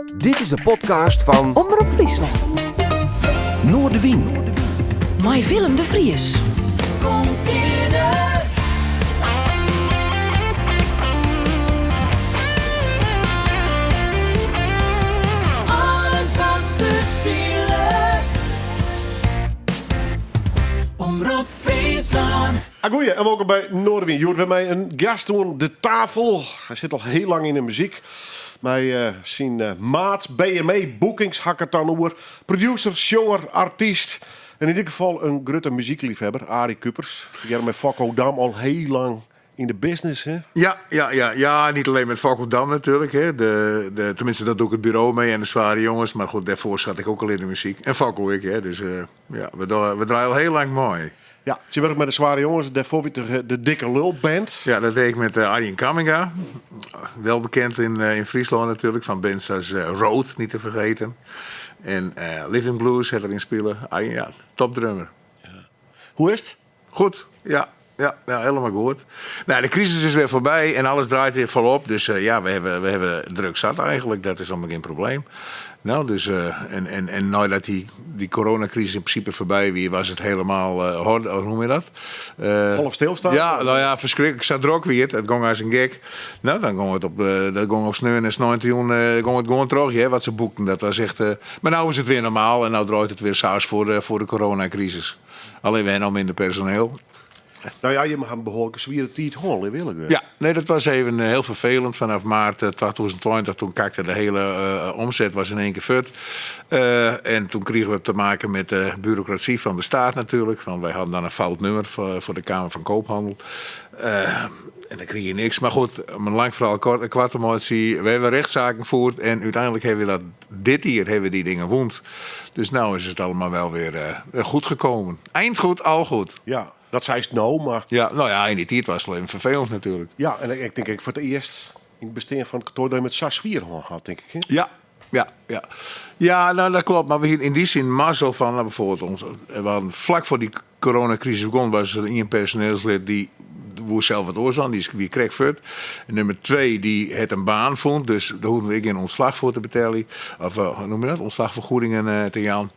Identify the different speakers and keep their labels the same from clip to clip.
Speaker 1: Dit is de podcast fan
Speaker 2: Omrop Fryslân.
Speaker 1: Noardewyn.
Speaker 2: Mei Willem de Vries.
Speaker 3: Kom fierder. Alles wat der spilet. Omrop Fryslân.
Speaker 4: Agoeie en wolkom by Noardewyn. Hjoed wer mei in gast oan de tafel. Hy sit al hiel lang yn de muzyk. Mei syn maat BME Bookings ha ik it dan oer. Producer, sjonger, artyst en yn ieder gefal in grutte muzykleafhawwer, Arie Kupers. Tegearre mei Fokko Dam al hiel lang yn de business, hè?
Speaker 5: Ja, ja, ja, ja, niet alleen met Fokko Dam natuurlijk. Hè. De, de, tenminste, dat doe ik het bureau mee en de Zware Jongens. Maar goed, daarvoor zat ik ook al in de muziek. En Fokko ik, hè. Dus eh, ja, we, we draaien al heel lang mee.
Speaker 4: Ja, se wurket mei de Zware Jongens, dêrfoar wie de, de Dikke Lul Band.
Speaker 5: Ja, dat deed ik met uh, Arjen Kamminga. Wel bekend in, uh, in Friesland natuurlijk, van bands als uh, Road, niet te vergeten. En Living Blues had erin spelen. Arjen, ja, topdrummer.
Speaker 4: Ja. Hoe is it?
Speaker 5: Goed, ja. Ja, ja, helemaal goed. Nou, de crisis is weer voorbij en alles draait weer volop. Dus uh, ja, we hebben, we hebben druk zat eigenlijk. Dat is allemaal geen probleem. Nou, dus, uh, en, en, en nadat die, die coronacrisis in principe voorbij wie, was het helemaal, uh, hoe noem je dat?
Speaker 4: Half stilstaan?
Speaker 5: Ja, nou ja, verschrikkelijk. Ik zat er ook weer. Het ging als een gek. Nou, dan ging het op, dat ging op sneun en sneun ging het gewoon terug, hè, wat ze boekten. Dat was echt, maar nu is het weer normaal en nu draait het weer saus voor de, voor de coronacrisis. Alleen we hebben al minder personeel.
Speaker 4: Nou ja, je mag een behoorlijke zwiere tijd horen, wil ik
Speaker 5: Ja, nee, dat was even heel vervelend. Vanaf maart 2020, toen kakte de hele uh, omzet was in één keer fut. Uh, en toen kregen we te maken met de bureaucratie van de staat natuurlijk. Want wij hadden dan een fout nummer voor, voor de Kamer van Koophandel. Uh, en dan kreeg je niks. Maar goed, om een lang verhaal kort, kwart we hebben rechtszaken gevoerd. En uiteindelijk hebben we dat, dit jaar hebben we die dingen woond. Dus nu is het allemaal wel weer goed gekomen. Eind goed, al goed.
Speaker 4: Ja, dat zei het nou, maar...
Speaker 5: Ja, nou ja, in die tijd was het even vervelend natuurlijk.
Speaker 4: Ja, en ik denk ik voor het eerst in het bestaan van het kantoor dat je met SAS 4 had, denk ik. Hè?
Speaker 5: Ja, ja, ja. Ja, nou dat klopt. Maar we in die zin mazzel van, nou, bijvoorbeeld, ons, we hadden vlak voor die coronacrisis begon, was er een personeelslid die hoe zelf het oorzaak, die is wie kreeg fut. En nummer twee, die het een baan vond, dus daar hoefden we geen ontslag voor te betalen. Of uh, hoe noem je dat? Ontslagvergoedingen uh, te Jan.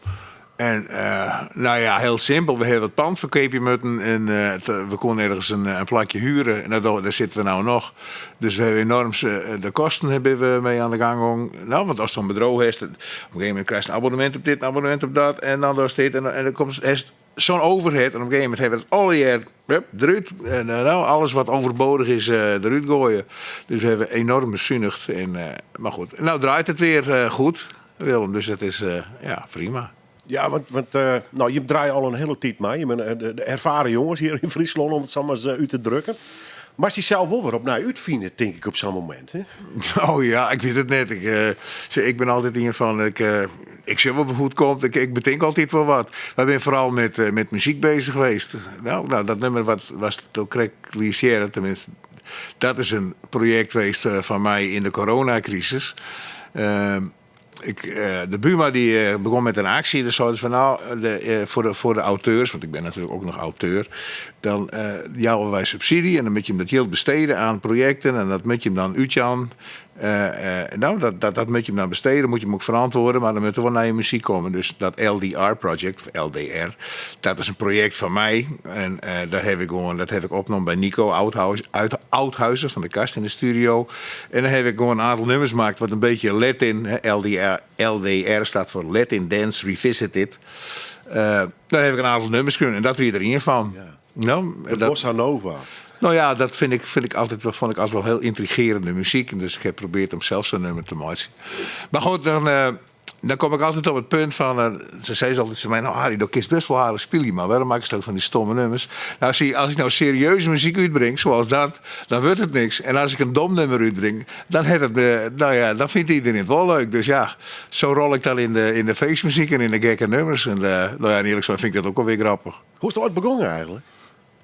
Speaker 5: En uh, nou ja, heel simpel. We hebben het pand verkopen moeten en uh, we konden ergens een, een plakje huren. En dat, daar zitten we nou nog. Dus we hebben enorm de kosten hebben we mee aan de gang. Nou, want als zo'n bedrijf heeft, op een gegeven moment krijg je een abonnement op dit, een abonnement op dat. En dan is dit. En, en dan komt zo'n overhead. En op een gegeven moment hebben we het alle jaar hup, eruit. En nou, alles wat overbodig is, eruit gooien. Dus we hebben enorm bezuinigd. En, maar goed, nou draait het weer goed, Willem. Dus dat is ja, prima.
Speaker 4: Ja, want, want uh, nou, je draait al een hele tijd mee. Je bent de, de ervaren jongens hier in Friesland, om het zo maar eens uit te drukken. Maar ze zelf wel weer op naar uitvinden, denk ik, op zo'n moment. Hè?
Speaker 5: Oh ja, ik weet het net. Ik, uh, ik ben altijd een van... Ik, uh, ik zeg wel hoe het komt. Ik, ik bedenk altijd wel wat. Wij zijn vooral met, uh, met muziek bezig geweest. Nou, nou, dat nummer wat, was ook realiseren, tenminste. Dat is een project geweest van mij in de coronacrisis. Ehm, ik, de Buma die begon met een actie. Dus zeiden ze van nou, de, voor, de, voor de auteurs, want ik ben natuurlijk ook nog auteur. Dan uh, jouwen wij subsidie en dan moet je hem dat geld besteden aan projecten. En dat moet je hem dan uitjaan. Nou, dat, dat, dat moet je hem dan besteden, moet je hem ook verantwoorden, maar dan moet er wel naar je muziek komen. Dus dat LDR-project, of LDR, dat is een project van mij. En uh, dat heb ik gewoon, dat heb ik opgenomen bij Nico Oudhuis, uit Oudhuizen van de Kast in de studio. En dan heb ik gewoon een aantal nummers gemaakt wat een beetje Latin, LDR, LDR staat voor Latin Dance Revisited. Daar heb ik een aantal nummers kunnen en dat weer erin van.
Speaker 4: Ja.
Speaker 5: Nou,
Speaker 4: de
Speaker 5: dat,
Speaker 4: Bossa Nova.
Speaker 5: Nou ja, dat vind ik, vind ik altijd wel, vond ik altijd wel heel intrigerende muziek. Dus ik heb geprobeerd om zelf zo'n nummer te maken. Maar goed, dan, uh, dan kom ik altijd op het punt van... Uh, ze zei altijd tegen mij, nou Harry, dat is best wel aardig spelen, maar waarom maak je zo van die stomme nummers? Nou zie, als ik nou serieuze muziek uitbreng, zoals dat, dan wordt het niks. En als ik een dom nummer uitbreng, dan, het het, uh, nou ja, dan vindt iedereen het wel leuk. Dus ja, zo rol ik dan in de, in de feestmuziek en in de gekke nummers. En nou ja, en eerlijk zo vind ik dat ook wel weer grappig.
Speaker 4: Hoe is het ooit begonnen eigenlijk?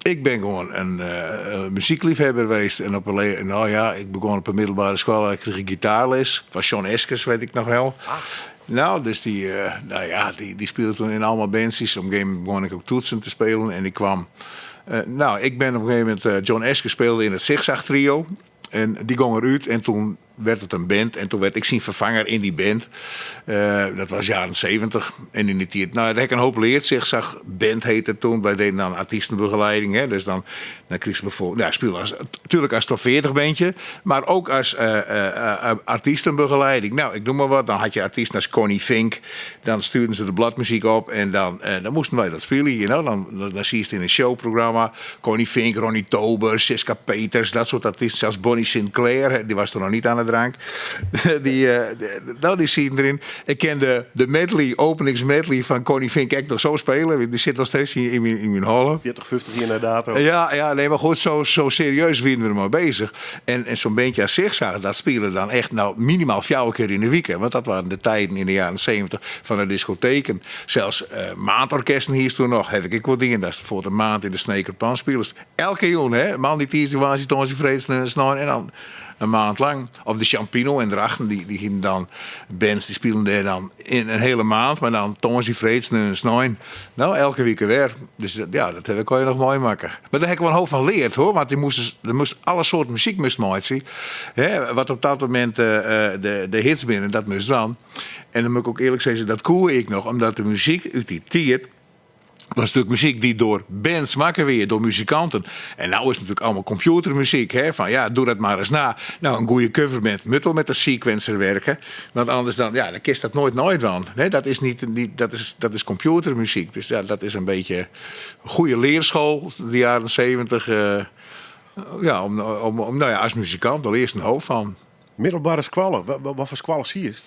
Speaker 5: Ik ben gewoon een uh, muziekliefhebber geweest. En op een, nou ja, ik begon op een middelbare school. Ik kreeg een gitaarles van Sean Eskes, weet ik nog wel.
Speaker 4: Ah.
Speaker 5: Nou, dus die, uh, nou ja, die, die speelde toen in allemaal bands. Op een gegeven moment begon ik ook toetsen te spelen. En ik kwam... Uh, nou, ik ben op een gegeven moment... John Eskes speelde in het Zigzag Trio. En die ging eruit. En toen werd het een band en toen werd ik syn ferfanger yn dy band. Dat was jaren 70 en yn dy tiid, nou, dêr ha ik in hoop leard. Zigzag Band heette het toen. Wy deden dan artystenbegeleiding, hè. Dus dan, dan krigst bijvoorbeeld, ja, spile as, tuurlijk as top 40 bandje, mar ook as artystenbegeleiding. Nou, ik noem mar wat, dan had je artysten as Conny Vink, dan stuurden se de bladmuzyk op en dan, dan moasten wy dat spylje, you know. Dan, dan siest yn in showprogramma. Conny Vink, Ronnie Tober, Siska Peters, dat soort artysten. Sels Bonnie Sinclair, dy was toen noch niet oan de drank. Dy, nou, dy sieten deryn. Ik kin de, de medley, openingsmedley fan Conny Vink ek noch sa spylje. Dy sit noch steeds yn, yn, yn myn holle.
Speaker 4: 40, 50 jier nei dato.
Speaker 5: Ja, ja, nee, mar goed, sa, sa serieus wiene we der mei beuzich. En, en sa'n bandje as Zigzag, dat spile dan echt nou minimaal fjouwer kear yn de wike. Want dat wiene de tiden yn de jaren 70 fan de diskoteken. Sels maandorkesten hiest toen noch, ha ik ek wol dien. Datst bijvoorbeeld in maand yn de Sneker Pan spilest. Elke jûn, hè? Moandei, tiisdei, woansdei, tongersdei, freed, sneon, snein en dan in maand lang. Of de Champino yn Drachten, dy, dy hienen dan bands dy spilen dêr dan yn in hiele maand, mar dan tongersdei, freed, sneon, snein. Nou, elke wike wer. Dus dat, ja, dat ha ik allegear noch meimakke. Mar dêr ha ik wol in hoop fan leard, hoor. Want dy moasten, der moast alle soarten muzyk moast meitsje. Hè, wat op dat momint de, de hits binne, dat moast dan. En dan moat ik ook earlik sizze, dat koe ik noch, omdat de muzyk út dy tiid was natuerlik muzyk dy't troch bands makke wie, troch muzikanten. En no is it natuerlik allegear kompjûtermuzyk, hè, fan ja, doch dat mar ris nei. Nou, in goede coverband moat al mei de sequencer wurkje, want anders dan, ja, dan kinst dat noait neidwaan. Hè, dat is niet, niet, dat is, dat is kompjûtermuzyk. Dus ja, dat is in bytsje in goede learschool, de jaren 70. Ja, om, om, om, nou ja, as muzikant, dêr learst in hoop fan.
Speaker 4: Middelbere skoalle, wat foar skoalle siest?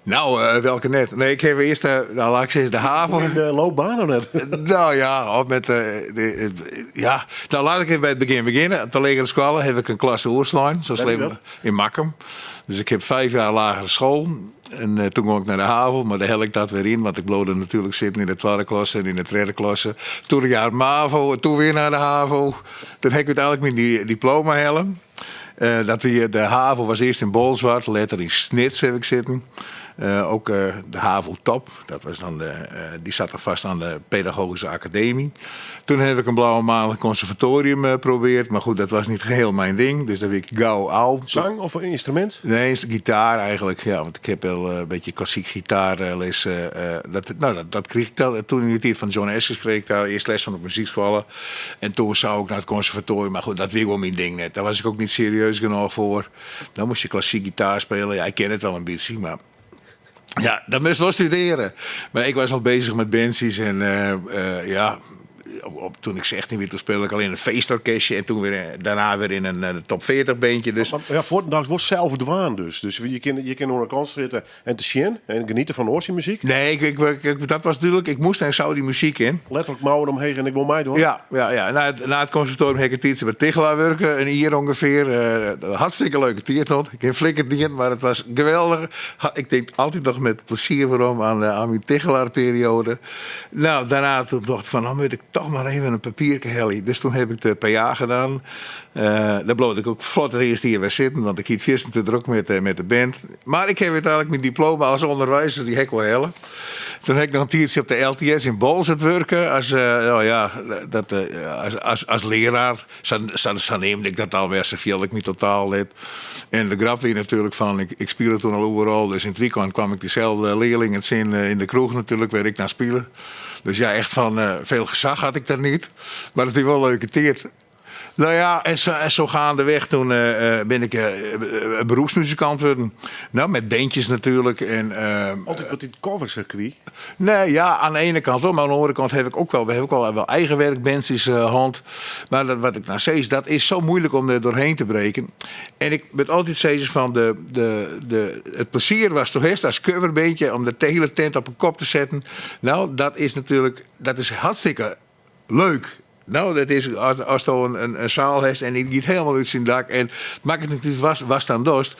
Speaker 5: Nou, welke net? Nee, ik ha earst, nou, laat ik sizze, de HAVO.
Speaker 4: In de loopbaan of net?
Speaker 5: Nou ja, of met de, ja, nou laat ik even by it begjin begjinne. Op de legere skoalle ha ik in klasse oerslein, sa
Speaker 4: Wêr
Speaker 5: dat? In Makkum. Dus ik ha 5 jaar lagere school. En toen gong ik nei de HAVO, mar dêr helle ik dat wer yn, want ik bleau der natuerlik sitten yn de twadde klasse en yn de tredde klasse. Toen in jaar MAVO en toen wer nei de HAVO. Toen ha ik úteinlik myn diploma helle. Dat wie, de HAVO was earst yn Bolsward, letter yn Snits ha ik sitten. Ook de HAVO Top, dat was dan de, dy siet dan fêst oan de Pedagogische Academie. Toen ha ik in Blauwe Maandag conservatorium probearre, mar goed, dat was niet geheel mijn ding, dus dêr wie ik gau ôf.
Speaker 4: Sang of in ynstrumint?
Speaker 5: Nee, gitaar eigenlijk, ja, want ik ha wol in bytsje klassyk gitaarles. Dat, nou, dat, dat krige ik dan, toen yn de tiid fan John Eskes krige ik dêr earst les fan op muzykskoalle. En toen soe ik nei it konservatoarium, mar goed, dat wie gewoan myn ding net. Dêr was ik ook niet serieus genôch foar. Dan moast je klassyk gitaar spylje. Ja, ik kin it wol in bytsje, mar ja, dat moast wol studearje. Mar ik was al beuzich mei bandsjes en ja, op, op, toen ik 16 wie, toen spile ik al yn in feestorkestje en toen wer, dêrnei wer yn in top 40 bandje. Dus
Speaker 4: Mar, ja, fuortendaliks wol sels dwaan dus. Dus je kinne, je kinne oan de kant sitte en te sjen en genietsje fan oar syn muzyk.
Speaker 5: Nee, ik, ik, ik- dat was dúdlik. Ik moast en soe dy muzyk yn.
Speaker 4: Letterlik mouwen omheech en ik wol meidwaan.
Speaker 5: Ja, ja, ja. Nei it konservatoarium ha ik in tiidsje by Tichelaar wurke, in jier ûngefear. Hartstikke leuke tiid noch. Gjin flikker dien, mar it was geweldich. Ha, ik tink altyd noch mei plezier werom oan, oan myn Tichelaar-perioade. Nou, dêrnei toen tocht ik fan, no moat ik toch mar even in papierke helje. Dus toen ha ik de PA dien. Dêr bleau ik ek flot it earste jier wer sitten, want ik hie it fierstente drok mei, mei de band. Mar ik ha úteinlik myn diploma as ûnderwizer, dy ha ik wol helle. Toen ha ik noch in tiidsje op de LTS yn Boalsert wurke as, nou ja, dat, as, as, as learaar. Sa, sa, sa neamde ik dat alwer, sa fielde ik my totaal net. En de grap wie natuerlik fan, ik, ik spile toen al oeral, dus yn it wykein kaam ik dyselde learlingen tsjin yn de kroech natuerlik, wêr't ik dan spile. Dus ja, echt fan veel gezag had ik daar niet. Mar it wie wol in leuke tiid. Nou ja, en sa, en sa geandewei toen bin ik beroepsmuzikant wurden. Nou, mei bandjes natuerlik. En,
Speaker 4: Altyd wat yn it coversirkwy.
Speaker 5: Nee, ja, oan de iene kant wol, mar oan de oare kant ha ik ek wol, we ha ek wol, wol eigen werkbandsjes hân. Mar dat, wat ik no sis, dat is sa muoilik om der trochhinne te brekken. En ik moat altyd sizze fan de, de, de, it plezier was toch earst as coverbandje om de hiele tent op 'e kop te setten. Nou, dat is natuerlik, dat is hartstikke leuk. Nou, dat is as, asto in, in, in seal hast en dy giet hielendal út syn dak en makket net út watst, watst dan dochst,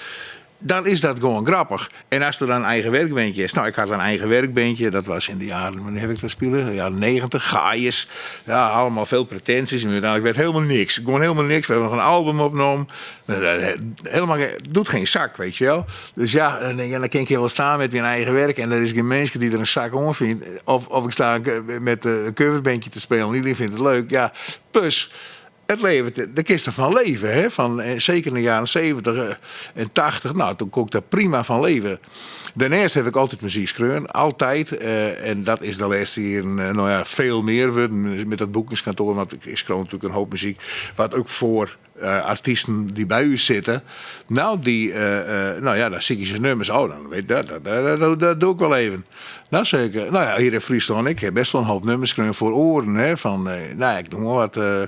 Speaker 5: dan is dat gewoan grappich. En ast der dan in eigen werkbandje is. Nou, ik had in eigen werkbandje, dat was yn de jaren, wannear ha ik dat spile? De jaren 90, Gaius. Ja, allegear veel pretinsies en úteinlik waard hielendal niks. Gewoan hielendal niks. We ha noch in album opnommen. Hielendal, docht gjin sak, weet je wel. Dus ja, dan denk ik, ja, dan kin ik hjir wol stean mei myn eigen werk en der is gjin minske dy't der in sak oan fynt. Of, of ik sta mei in coverbandje te spyljen, iderien fynt it leuk. Ja, plus. It levert, dêr kinst der fan leve, hè? Fan, eh, seker yn de jaren 70 eh, en 80, nou, toen kon ik daar prima fan leve. Daarnaast heb ik altijd muziek skreaun, altijd. Eh, en dat is de lêste jierren eh, nou ja, veel meer wurden met dat boekingskantoar. Want ik skreau natuerlik in hoop muzyk, wat ek foar eh, artysten dy't by ús sitte. Nou, dy, eh, eh, nou ja, dan sykje se nummers. Oh, dan weet dat, dat, dat, dat, dat doe ik wel even. Nou, seker. Nou ja, hjir yn Fryslân, ik ha best wol in hoop nummers skreaun foar oaren. Hè, fan, eh, nou ja, ik noem maar wat. eh,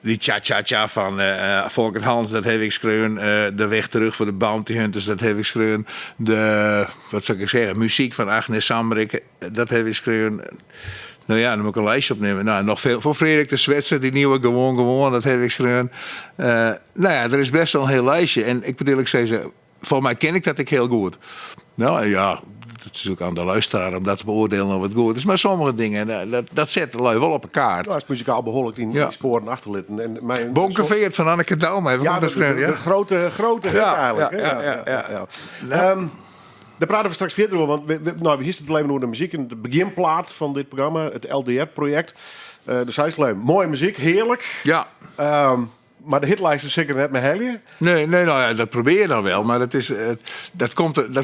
Speaker 5: die Cha-Cha-Cha fan eh Folkert Hans, dat ha ik skreaun. Eh, de Weg Terug voor de Bounty Hunters, dat ha ik skreaun. De, wat sil ik sizze, muzyk fan Agnes Samrik, dat ha ik skreaun. Nou ja, dan moat ik in listje opnimme. Nou, noch folle. Foar Frerik de Swetser, dy nieuwe Gewoan Gewoan, dat ha ik skreaun. Eh, nou ja, der is best wol in hiel listje. En ik bedoel, ik sis, folgens my ken ik dat ek hiel goed. Nou ja, dat is ek oan de luisteraar om dat te beoardieljen oft it goed is. Mar sommige dingen, eh, dat set de lui wol op 'e kaart.
Speaker 4: Nou, is muzikaal behoarlik yn
Speaker 5: Ja.
Speaker 4: dy spoaren achterlitten. En mijn,
Speaker 5: Bonkeveert fan Anneke Douma, even
Speaker 4: Ja,
Speaker 5: komt
Speaker 4: de,
Speaker 5: dat skreaun,
Speaker 4: de,
Speaker 5: ja.
Speaker 4: de grote, grote hit
Speaker 5: Ja,
Speaker 4: eigenlijk.
Speaker 5: ja,
Speaker 4: hè?
Speaker 5: ja, ja, ja.
Speaker 4: Dêr prate we straks fierder oer, want we, nou, we hienen it even oer de muzyk en de begjinplaat fan dit programma, it LDR-projekt. De Zijsleum. Moaie muzyk, hearlik.
Speaker 5: Ja.
Speaker 4: Mar de hitlist is seker net mei helje.
Speaker 5: Nee, nee, nou ja, dat probearje je dan wol, mar dat, is, eh, dat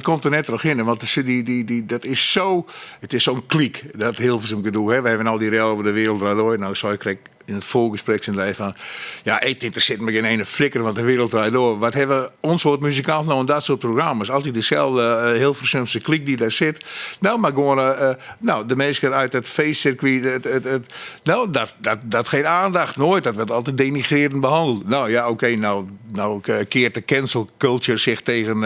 Speaker 5: komt der net trochhinne. Want de, die, die, die, dat is zo, it is sa'n klyk, dat Hilversum gedoe. Hè. Wy hawwe al dy rel oer De Wereld Draait Door. Nou, sei ik yn it foargesprek tsjin fan, ja, it ynteressearret my gjin ene flikker, want De Wereld Draait Door. Wat hawwe ús soart muzikanten no in dat soart programma's? Altyd deselde uh, Hilversumse klyk dy't dêr sit. Nou, mar gewoan, uh, nou, de minsken út it feestsirkwy, it, nou, dat geen aandacht, nooit. Dat wurdt altyd denigrerend behannele. Nou ja, oké, nou, nou keart de cancel culture zich tegen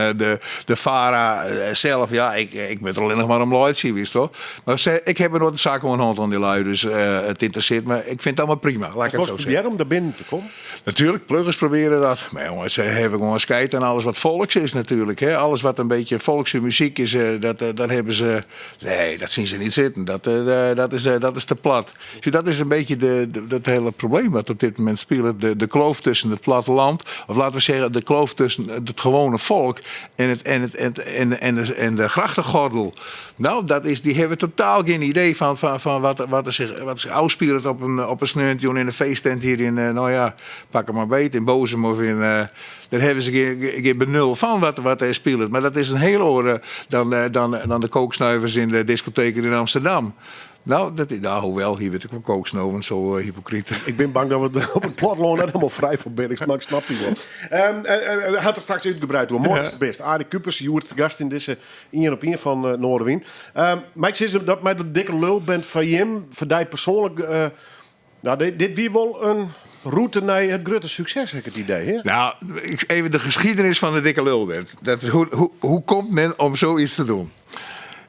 Speaker 5: de VARA sels. Ja, ik bin der allinnich mar om laitsje, witst toch? Mar se, ik ha noait in sak oan hân oan dy lui, dus it ynteressearret my. Ik fyn it allegear prima, laat ik it
Speaker 4: Was
Speaker 5: sa
Speaker 4: probearje
Speaker 5: sizze.
Speaker 4: om dêr binnen te kommen?
Speaker 5: Natuerlik, pluggers probearje dat. Mar jonges, se hawwe gewoan skyt oan alles wat folks is natuerlik. Hè? Alles wat in bytsje folkse muzyk is, dat hawwe se... Nee, dat sjogge se net sitten. Dat is te plat. Dus dat is in bytsje dat hiele probleem wat op dit momint spilet. De kloof tusken it plattelân, of litte we sizze, de kloof tusken it gewoane folk en de grachtengordel. Nou, dat is, dy hawwe totaal gjin idee fan wat der sich ôfspilet op in sneontejûn yn in feesttent hjir yn, nou ja, pak him mar beet, yn Bozum of yn... Dêr hawwe se gjin benul fan wat der spilet. Mar dat is in hiel oare dan de kooksnuivers yn de diskoteken yn Amsterdam. Nou, dat, nou, hoewol, hjir wurdt ek wol kooksnoven, sa hypokryt.
Speaker 4: Ik bin bang dat we op it plattelân net hielendal frij fan binne, mar ik snap dy wol. Hat der straks útgebreid oer. Moai is bêst. Arie Kupers, hjoed te gast yn dizze Ien op Ien fan Noardewyn. Mar ik sis dat mei de Dikke Lul Band fan jim, foar dy persoanlik... Nou, dit wie wol in rûte nei it grutte sukses, ha ik it idee. Hè?
Speaker 5: Nou, even de geschiedenis van de Dikke Lul Band. Dat is, hoe komt men om zoiets te doen?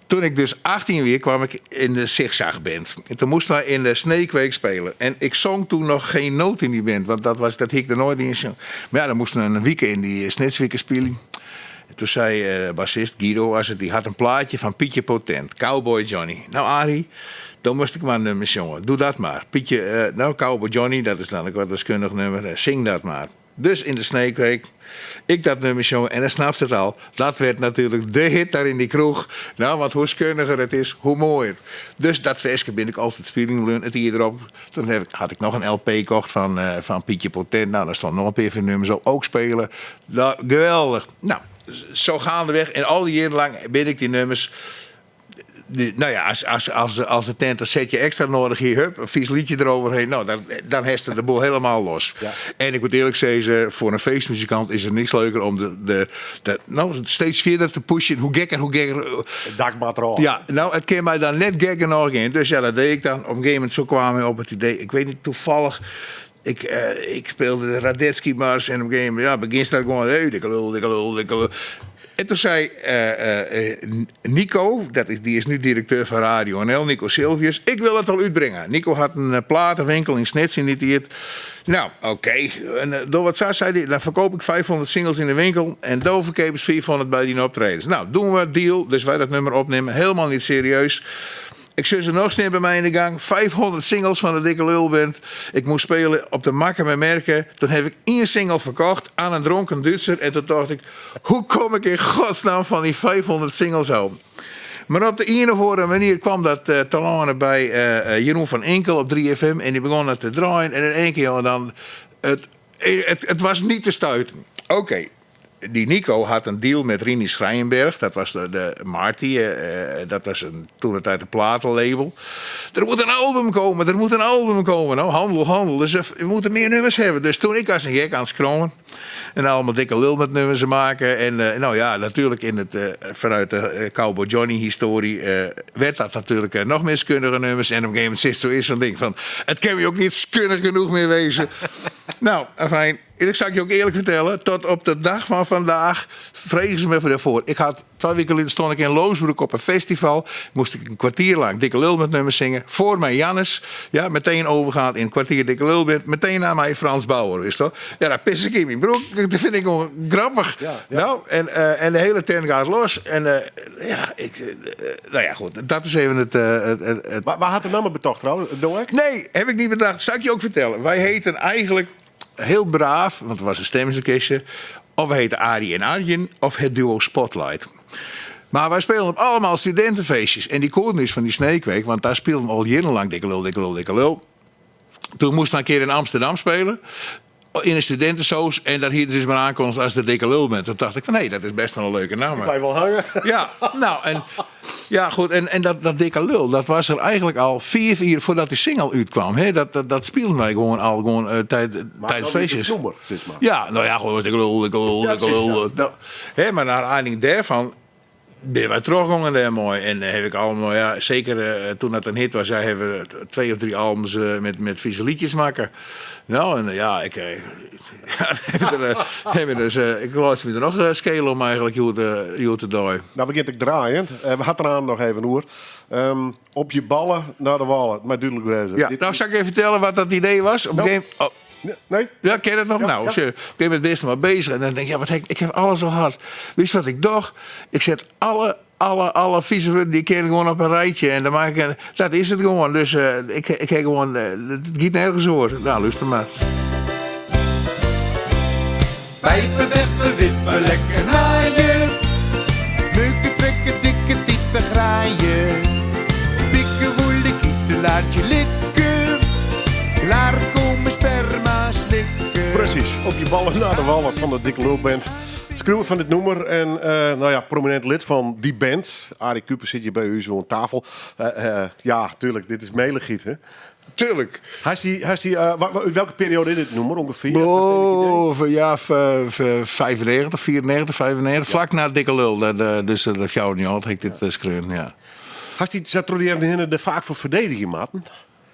Speaker 5: Toen ik dus 18 wie, kwam ik yn de Zigzag Band. En toen moasten wy yn de Sneekweek spylje. En ik song toen noch gjin noat yn dy band, want dat hie ik der noait yn. Mar ja, dan moasten we in wike yn dy Snitswike spylje. En toen sei bassist Guido, as it, dy hat in plaatsje fan Pietje Potent, Cowboy Johnny. Nou, Arie, dan moast ik mar in nûmer sjonge. Doe dat mar. Pietje, nou, Cowboy Johnny, dat is dan ek wat deskundich nûmer. Sing dat mar. Dus yn de Sneekweek, ik dat nûmer sjonge en dan snapte it al. Dat waard natuerlik de hit dêr yn dy kroech. Nou, want hoe kundiger it is, hoe moaier. Dus dat ferske bin ik altyd spyljen bleaun. It jier derop, toen hie ik noch in LP kocht fan Pietje Potent. Nou, dêr steane noch in pear fan nûmers op. Ek spylje. Nou, geweldich. Nou, sa geandewei. En al dy jierren lang bin ik dy nûmers... Die, nou ja, as de tent in setje ekstra nedich hie, hup, in fys lietsje deroverhinne. Nou, dan hast de boel hielendal los.
Speaker 4: Ja.
Speaker 5: En ik moat earlik sizze, foar in feestmuzikant is der neat leuker om de, nou, steeds fierder te pushen. Hoe gekker.
Speaker 4: It dak moat derôf.
Speaker 5: Ja, nou, it kin my dan net gekker noch gean. Dus ja, dat die ik dan. Op in gegeven momint sa kaam ik op it idee, ik wit net tafallich, ik spyle de Radetzky Mars en op in gegeven momint, ja, begjinst dat gewoan, hey, dikke lul, dikke lul, dikke lul. En toen sei Nico, dy is no direkteur fan Radio NL, Nico Silvius, ik wol dat wol útbringe. Nico hat in platewinkel yn Snits yn dy tiid. Nou, oké. En doch wat sa, sei hy, dan ferkeapje ik 500 singles yn de winkel en do ferkeapest 500 by dyn optredens. Nou, dogge we, deal. Dus wy dat nûmer opnimme, hielendal net serieus. Ik sjoch se noch stean by my yn de gong. 500 singles fan de Dikke Lul Band. Ik moast spylje op de Makkumer Merke. Toen ha ik ien single ferkocht oan in dronken Dútser. En toen tocht ik, hoe kom ik yn godsnamme fan dy 500 singles ôf? Mar op de iene of oare manier kaam dat telâne by Jeroen van Inkel op 3FM. En dy begûn it te draaien. En yn ien kear, jonge, dan... Het, het, het was niet te stuiten. Oké, die Nico had een deal met Rini Schrijenberg. Dat was de, de Marty. Eh, eh, dat was een, toen de tijd een platenlabel. Er moet een album komen, er moet een album komen. Nou, handel, handel. Dus eh, we moeten meer nummers hebben. Dus toen ik als een gek aan het scrollen. En allemaal dikke lul met nummers maken. En eh, nou ja, natuurlijk in het, eh, vanuit de eh, Cowboy Johnny historie werd dat natuurlijk nog meer skunnige nummers. En op een gegeven moment zit zo is zo'n ding van... Het kan je ook niet skunnig genoeg meer wezen. nou, afijn. Ik zal je ook eerlijk vertellen, tot op de dag van vandaag vregen ze me voor daarvoor. Ik had twee weken geleden stond ik in Loosbroek op een festival. Moest ik een kwartier lang dikke lul met nummers zingen. Voor mij Jannes. Ja, meteen overgaand in een kwartier dikke lul bent. Meteen naar mij Frans Bauer, wist je Ja, daar pis ik in mijn broek. Dat vind ik gewoon grappig. Ja, ja. Nou, en, eh, en de hele tent gaat los. En eh, ja, ik, eh, nou ja, goed. Dat is even het... het, het, het...
Speaker 4: Waar, waar had de naam betocht trouwens? Doe
Speaker 5: Nee, heb ik niet bedacht. Zal ik je ook vertellen. Wij heten eigenlijk heel braaf, want het was een stemmingsorkestje. Of we heten Arie en Arjen, of het duo Spotlight. Maar wij spelen op allemaal studentenfeestjes. En die is van die Sneekweek, want daar speelden we al jarenlang dikke lul, dikke lul, dikke lul. Toen moesten we een keer in Amsterdam spelen. In een studentensoos. En daar hier dus mijn aankomst als de dikke lul bent. Toen dacht ik van nee, dat is best wel een leuke naam.
Speaker 4: Blijf wel hangen.
Speaker 5: Ja, nou en, ja, goed, en, en dat, dat dikke lul, dat was er eigenlijk al vier uur voordat die single uitkwam. Hè? Dat, dat, dat speelden wij gewoon al gewoon, uh, tijd, tijdens feestjes.
Speaker 4: Noemer, zeg maar.
Speaker 5: Ja, nou ja, gewoon dikke lul, dikke lul, dikke lul. Ja. Nou, hè, maar naar aanleiding daarvan ben wij teruggegaan daar mooi. En heb ik allemaal, ja, zeker uh, toen dat een hit was, zij hebben twee of drie albums uh, met, met vieze liedjes maken. Nou, en ja, ik, ja, hebben dus, ik laat me er nog schelen om eigenlijk hoe te, te dooi.
Speaker 4: Nou, begint ik draaien. we hadden eraan nog even hoor. Um, op je ballen naar de wallen. Maar duidelijk wezen.
Speaker 5: Ja, nou, zal ik even vertellen wat dat idee was? Op nou. een gegeven oh.
Speaker 4: Nee?
Speaker 5: Ja, ken je het nog? Ja, nou, ja. ik ben met best maar bezig. En dan denk ik, ja, wat ik, ik heb alles al gehad. Weet je wat ik doch? Ik zet alle, alle, alle vieze die ken gewoon op een rijtje. En dan maak ik, dat is het gewoon. Dus uh, ik, ik heb gewoon, uh, het gaat nergens hoor. Nou, luister maar.
Speaker 6: Pijpen, beppen, wippen, lekker naaien. Leuke trekken, dikke tieten graaien. Pikken, woelen, kieten, laat je likken. Klaarkomen, sperma slikken.
Speaker 4: Precies, op je ballen naar de wallen van de Dikke Lul Band. Schreeuwen van dit nummer en uh, nou ja, prominent lid van die band. Arie Kuper zit hier bij u zo aan tafel. Uh, uh, ja, tuurlijk, dit is melegiet, hè?
Speaker 5: Tuurlijk.
Speaker 4: Hij is die, hij is die, uit welke periode is dit nummer ongeveer?
Speaker 5: Oh, ja, 95, 94, 95. Ja. Vlak na Dikke Lul. De, de, dus de jou niet had ik dit ja. schreeuwen, ja.
Speaker 4: Had die zat er vaak voor verdedigen, Maarten?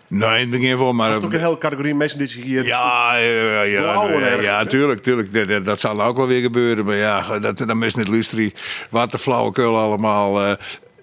Speaker 5: Nee, in het begin wel, maar...
Speaker 4: Dat is ook een hele categorie mensen die zich hier...
Speaker 5: Ja, ja, ja, ja, ja, tuurlijk, tuurlijk. Dat, dat zal ook wel weer gebeuren. Maar ja, dat, dat is niet lustrie. Wat de flauwekul allemaal. Uh,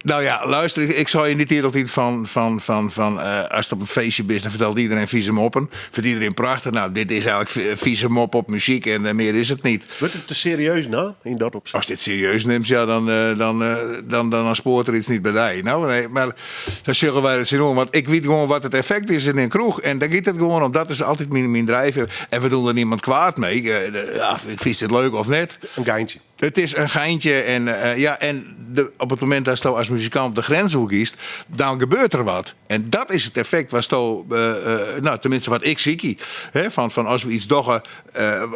Speaker 5: nou ja, luister, ik zal je niet hier altijd van, van, van, van uh, als het op een feestje is, dan vertelt iedereen vieze moppen. Vindt iedereen prachtig. Nou, dit is eigenlijk vieze mop op muziek en uh, meer is het niet.
Speaker 4: Wordt het te serieus nou, in dat opzicht?
Speaker 5: Als dit serieus neemt, ja, dan, uh, dan, dan, dan, dan spoort er iets niet bij mij. Nou, nee, maar dan zullen wij het zien Want ik weet gewoon wat het effect is in een kroeg. En daar gaat het gewoon om. Dat is altijd mijn, mijn drijfveer. En we doen er niemand kwaad mee. ja, ik vind het leuk of net.
Speaker 4: Een geintje.
Speaker 5: Het is een geintje. En, uh, ja, en de, op het moment dat je als muzikant de grens kiest, dan gebeurt er wat. En dat is het effect waar sto, uh, uh, nou, tenminste wat ik zie. Hè, van, van als we iets doggen,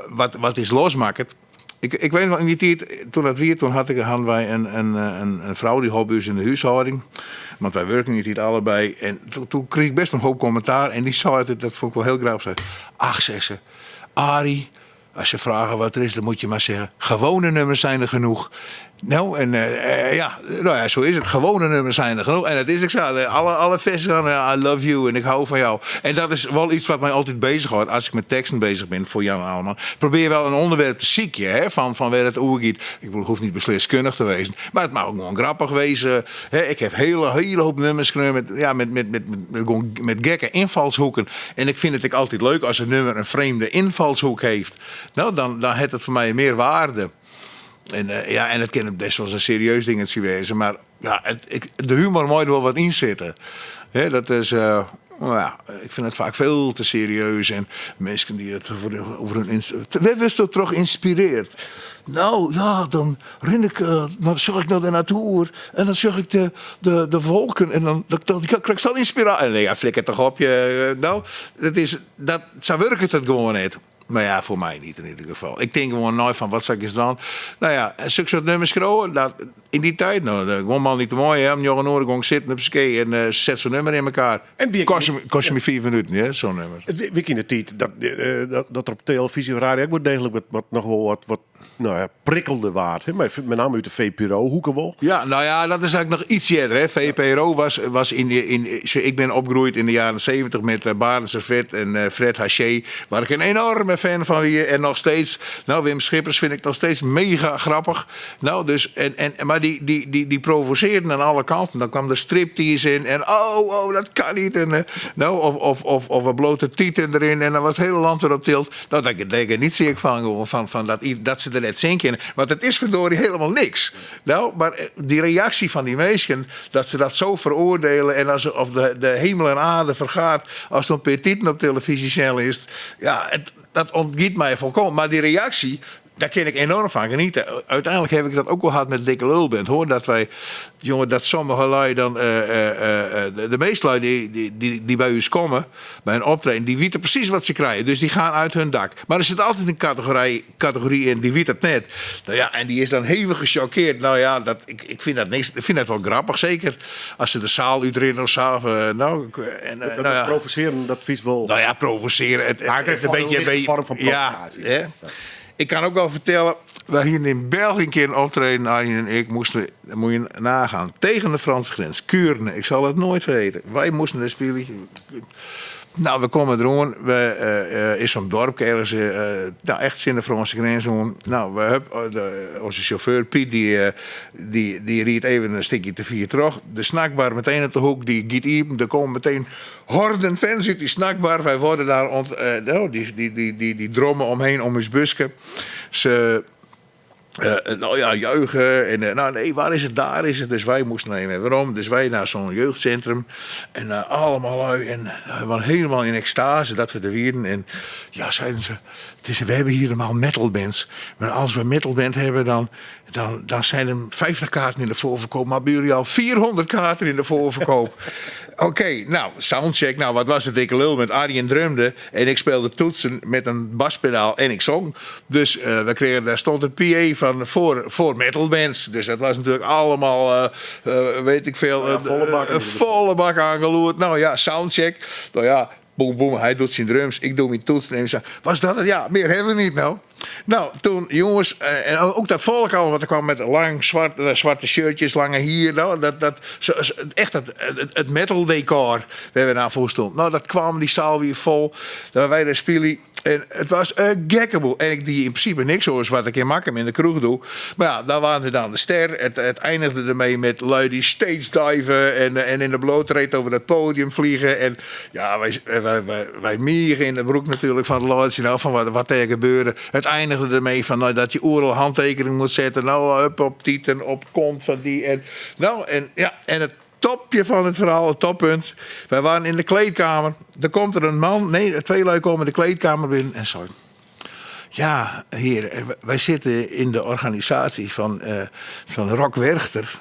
Speaker 5: wat, wat is losmaken. Ik, ik weet nog in die tijd, toen dat weer, toen had ik, hadden wij een, een, een, een vrouw die hielp ons in de huishouding. Want wij werken niet allebei. En toen, toen kreeg ik best een hoop commentaar. En die zei het, dat vond ik wel heel grappig. Zei, Ach, zei ze, Arie, als ze vragen wat er is, dan moet je maar zeggen: gewone nummers zijn er genoeg. Nou, en uh, ja, nou ja, zo is het. Gewone nummers zijn er genoeg. En dat is ik zo. Alle, alle versen gaan, I love you en ik hou van jou. En dat is wel iets wat mij altijd bezighoudt als ik met teksten bezig ben voor Jan Allemaal. Probeer wel een onderwerp te zieken, hè, van, van waar het oer gaat. Ik bedoel, het hoeft niet beslist kundig te wezen, maar het mag ook gewoon grappig wezen. Hè, ik heb hele, hele hoop nummers geschreven met, ja, met, met, met, met, met, met gekke invalshoeken. En ik vind het ook altijd leuk als een nummer een vreemde invalshoek heeft. Nou, dan, dan heeft het voor mij meer waarde. En, uh, ja, en het kan best wel eens een serieus dingetje wezen. Maar ja, het, ik, de humor moet er wel wat in zitten. Hè, dat is, uh, nou ja, ik vind het vaak veel te serieus. En mensen die het over, over hun... Wer was dat toch geïnspireerd? Nou ja, dan ren ik, uh, dan zag ik naar de natuur. En dan zag ik de, de, de wolken. En dan, dat, dat, ik krijg zo'n inspiratie. En nee, ja, flikker toch op. Je, nou, dat is, dat, zo werkt het gewoon niet. Maar ja, voor mij niet in ieder geval. Ik tink gewoan nei fan, wat sil ik ris dwaan? No ja, soksoart nummers skriuwe, dat yn dy tiid, no, de guon man te moai, hè, om njoggen oere gong sitten op skee en set zo'n nummer in elkaar.
Speaker 4: En wie-
Speaker 5: Kost my 5 minuten, hè, zo'n nummer.
Speaker 4: It wie yn de tiid dat er op televyzje of radio ek wol deeglik wat noch wol wat, no ja, prikkelde waard. Hè? Met name út de VPRO-hoeke wol.
Speaker 5: Ja, nou ja, dat is eigenlijk noch iets earder. Hè. VPRO was in de, in, ik ben opgroeid in de jaren 70 met Barend Servet en Fred Haché, waar ik een enorme fan van wie. En nog steeds, nou, Wim Schippers vind ik nog steeds mega grappig. Nou, dus, en, maar die provoceerden aan alle kanten. Dan kwam de striptease in en oh, dat kan niet. En, nou, of een blote tieten erin en dan was het hele land erop tilt. Nou, daar denk ik niet zeker van, gewoon van dat ze er net zin kennen. Want het is verdorie helemaal niks. Nou, maar die reactie van die mensen, dat ze dat zo veroordelen en alsof de hemel en aarde vergaat als zo'n petit op televisie snel is. Ja, dat ontgiet mij volkomen. Maar die reactie, daar kan ik enorm van genieten. Uiteindelijk heb ik dat ook wel gehad met Dikke Lulband, hoor. Dat wij, jongen, dat sommige lui dan, de meeste lui die bij u komen, bij een optreden, die weten precies wat ze krijgen. Dus die gaan uit hun dak. Maar er zit altijd een categorie in, die weet het net. Nou ja, en die is dan hevig gechoqueerd. Nou ja, dat, ik vind dat niks. Ik vind dat wel grappig, zeker. Als ze de zaal uitrennen of zo. Of nou, ik, en,
Speaker 4: Dat
Speaker 5: nou ja.
Speaker 4: provoceren, dat vies wel.
Speaker 5: Nou ja, provoceren.
Speaker 4: Maar het
Speaker 5: Het
Speaker 4: is
Speaker 5: een
Speaker 4: wel
Speaker 5: beetje
Speaker 4: een
Speaker 5: een beetje
Speaker 4: vorm van
Speaker 5: ja,
Speaker 4: provocatie.
Speaker 5: hè? Ik kan ook wel vertellen, wij hier in België een keer een optreden, Arjen en ik moesten, dat moet je nagaan, tegen de Franse grens, Kuurne, ik zal het nooit vergeten. Wij moesten de spelen. Nou, we komen erom, we is zo'n dorp ergens, nou, echt in de Franse grens. Om. Nou, we hebben onze chauffeur Piet, die riet even een stukje te vier terug. De snackbar meteen op de hoek, die giet iepen, er komen meteen horden fans uit die snackbar. Wij worden daar ont-, nou, die, die, die, die, die drommen omheen om ons busje. Ze nou ja, juichen. En nou nee, waar is het? Daar is het. Dus wij moesten nemen. Waarom? Dus wij naar zo'n jeugdcentrum. En allemaal lui. En we waren helemaal in extase dat we er wierden. En ja, zeiden ze, we hebben hier normaal metalbands. Maar als we metalband hebben, dan zijn er 50 kaarten in de voorverkoop. Maar bij jullie al 400 kaarten in de voorverkoop. Oké, nou, soundcheck. Nou, wat was het? Dikke lul met Arjen drumde. En ik speelde toetsen met een baspedaal en ik zong. Dus daar stond een PA van voor metalbands. Dus dat was natuurlijk allemaal, weet ik veel,
Speaker 4: Ja, volle bak.
Speaker 5: volle bak aangeloerd. Nou ja, soundcheck. Nou ja, boem, boem, hij doet zijn drums, ik doe mijn toets. Neem ze. Was dat het? Ja, meer hebben we niet nou. Nou, toen, jongens, en ook dat volk al, want er kwam met lang zwarte shirtjes, lange hier. Nou, dat, dat, zo, zo, echt dat, het, het metal decor waar we naar voor stonden. Nou, dat kwam die zaal weer vol. Dan wij de spelen. En het was een gekkeboel. En ik die in principe niks hoor, wat ik in Makkum in de kroeg doe. Maar ja, daar waren we dan de ster. Het eindigde ermee met lui die stage diven en in de blote reet over dat podium vliegen. En ja, wij mieren in de broek natuurlijk van het laatste, nou, van wat er gebeurde. Het eindigde ermee van, nou, dat je oeral handtekening moet zetten. Nou, hup, op tieten, op kont van die. En, nou, en, ja, en het topje van het verhaal, het toppunt. Wij waren in de kleedkamer. Er komt er een man, nee, twee lui komen de kleedkamer binnen en zo. Ja, heren, wij zitten in de organisatie van Rock Werchter.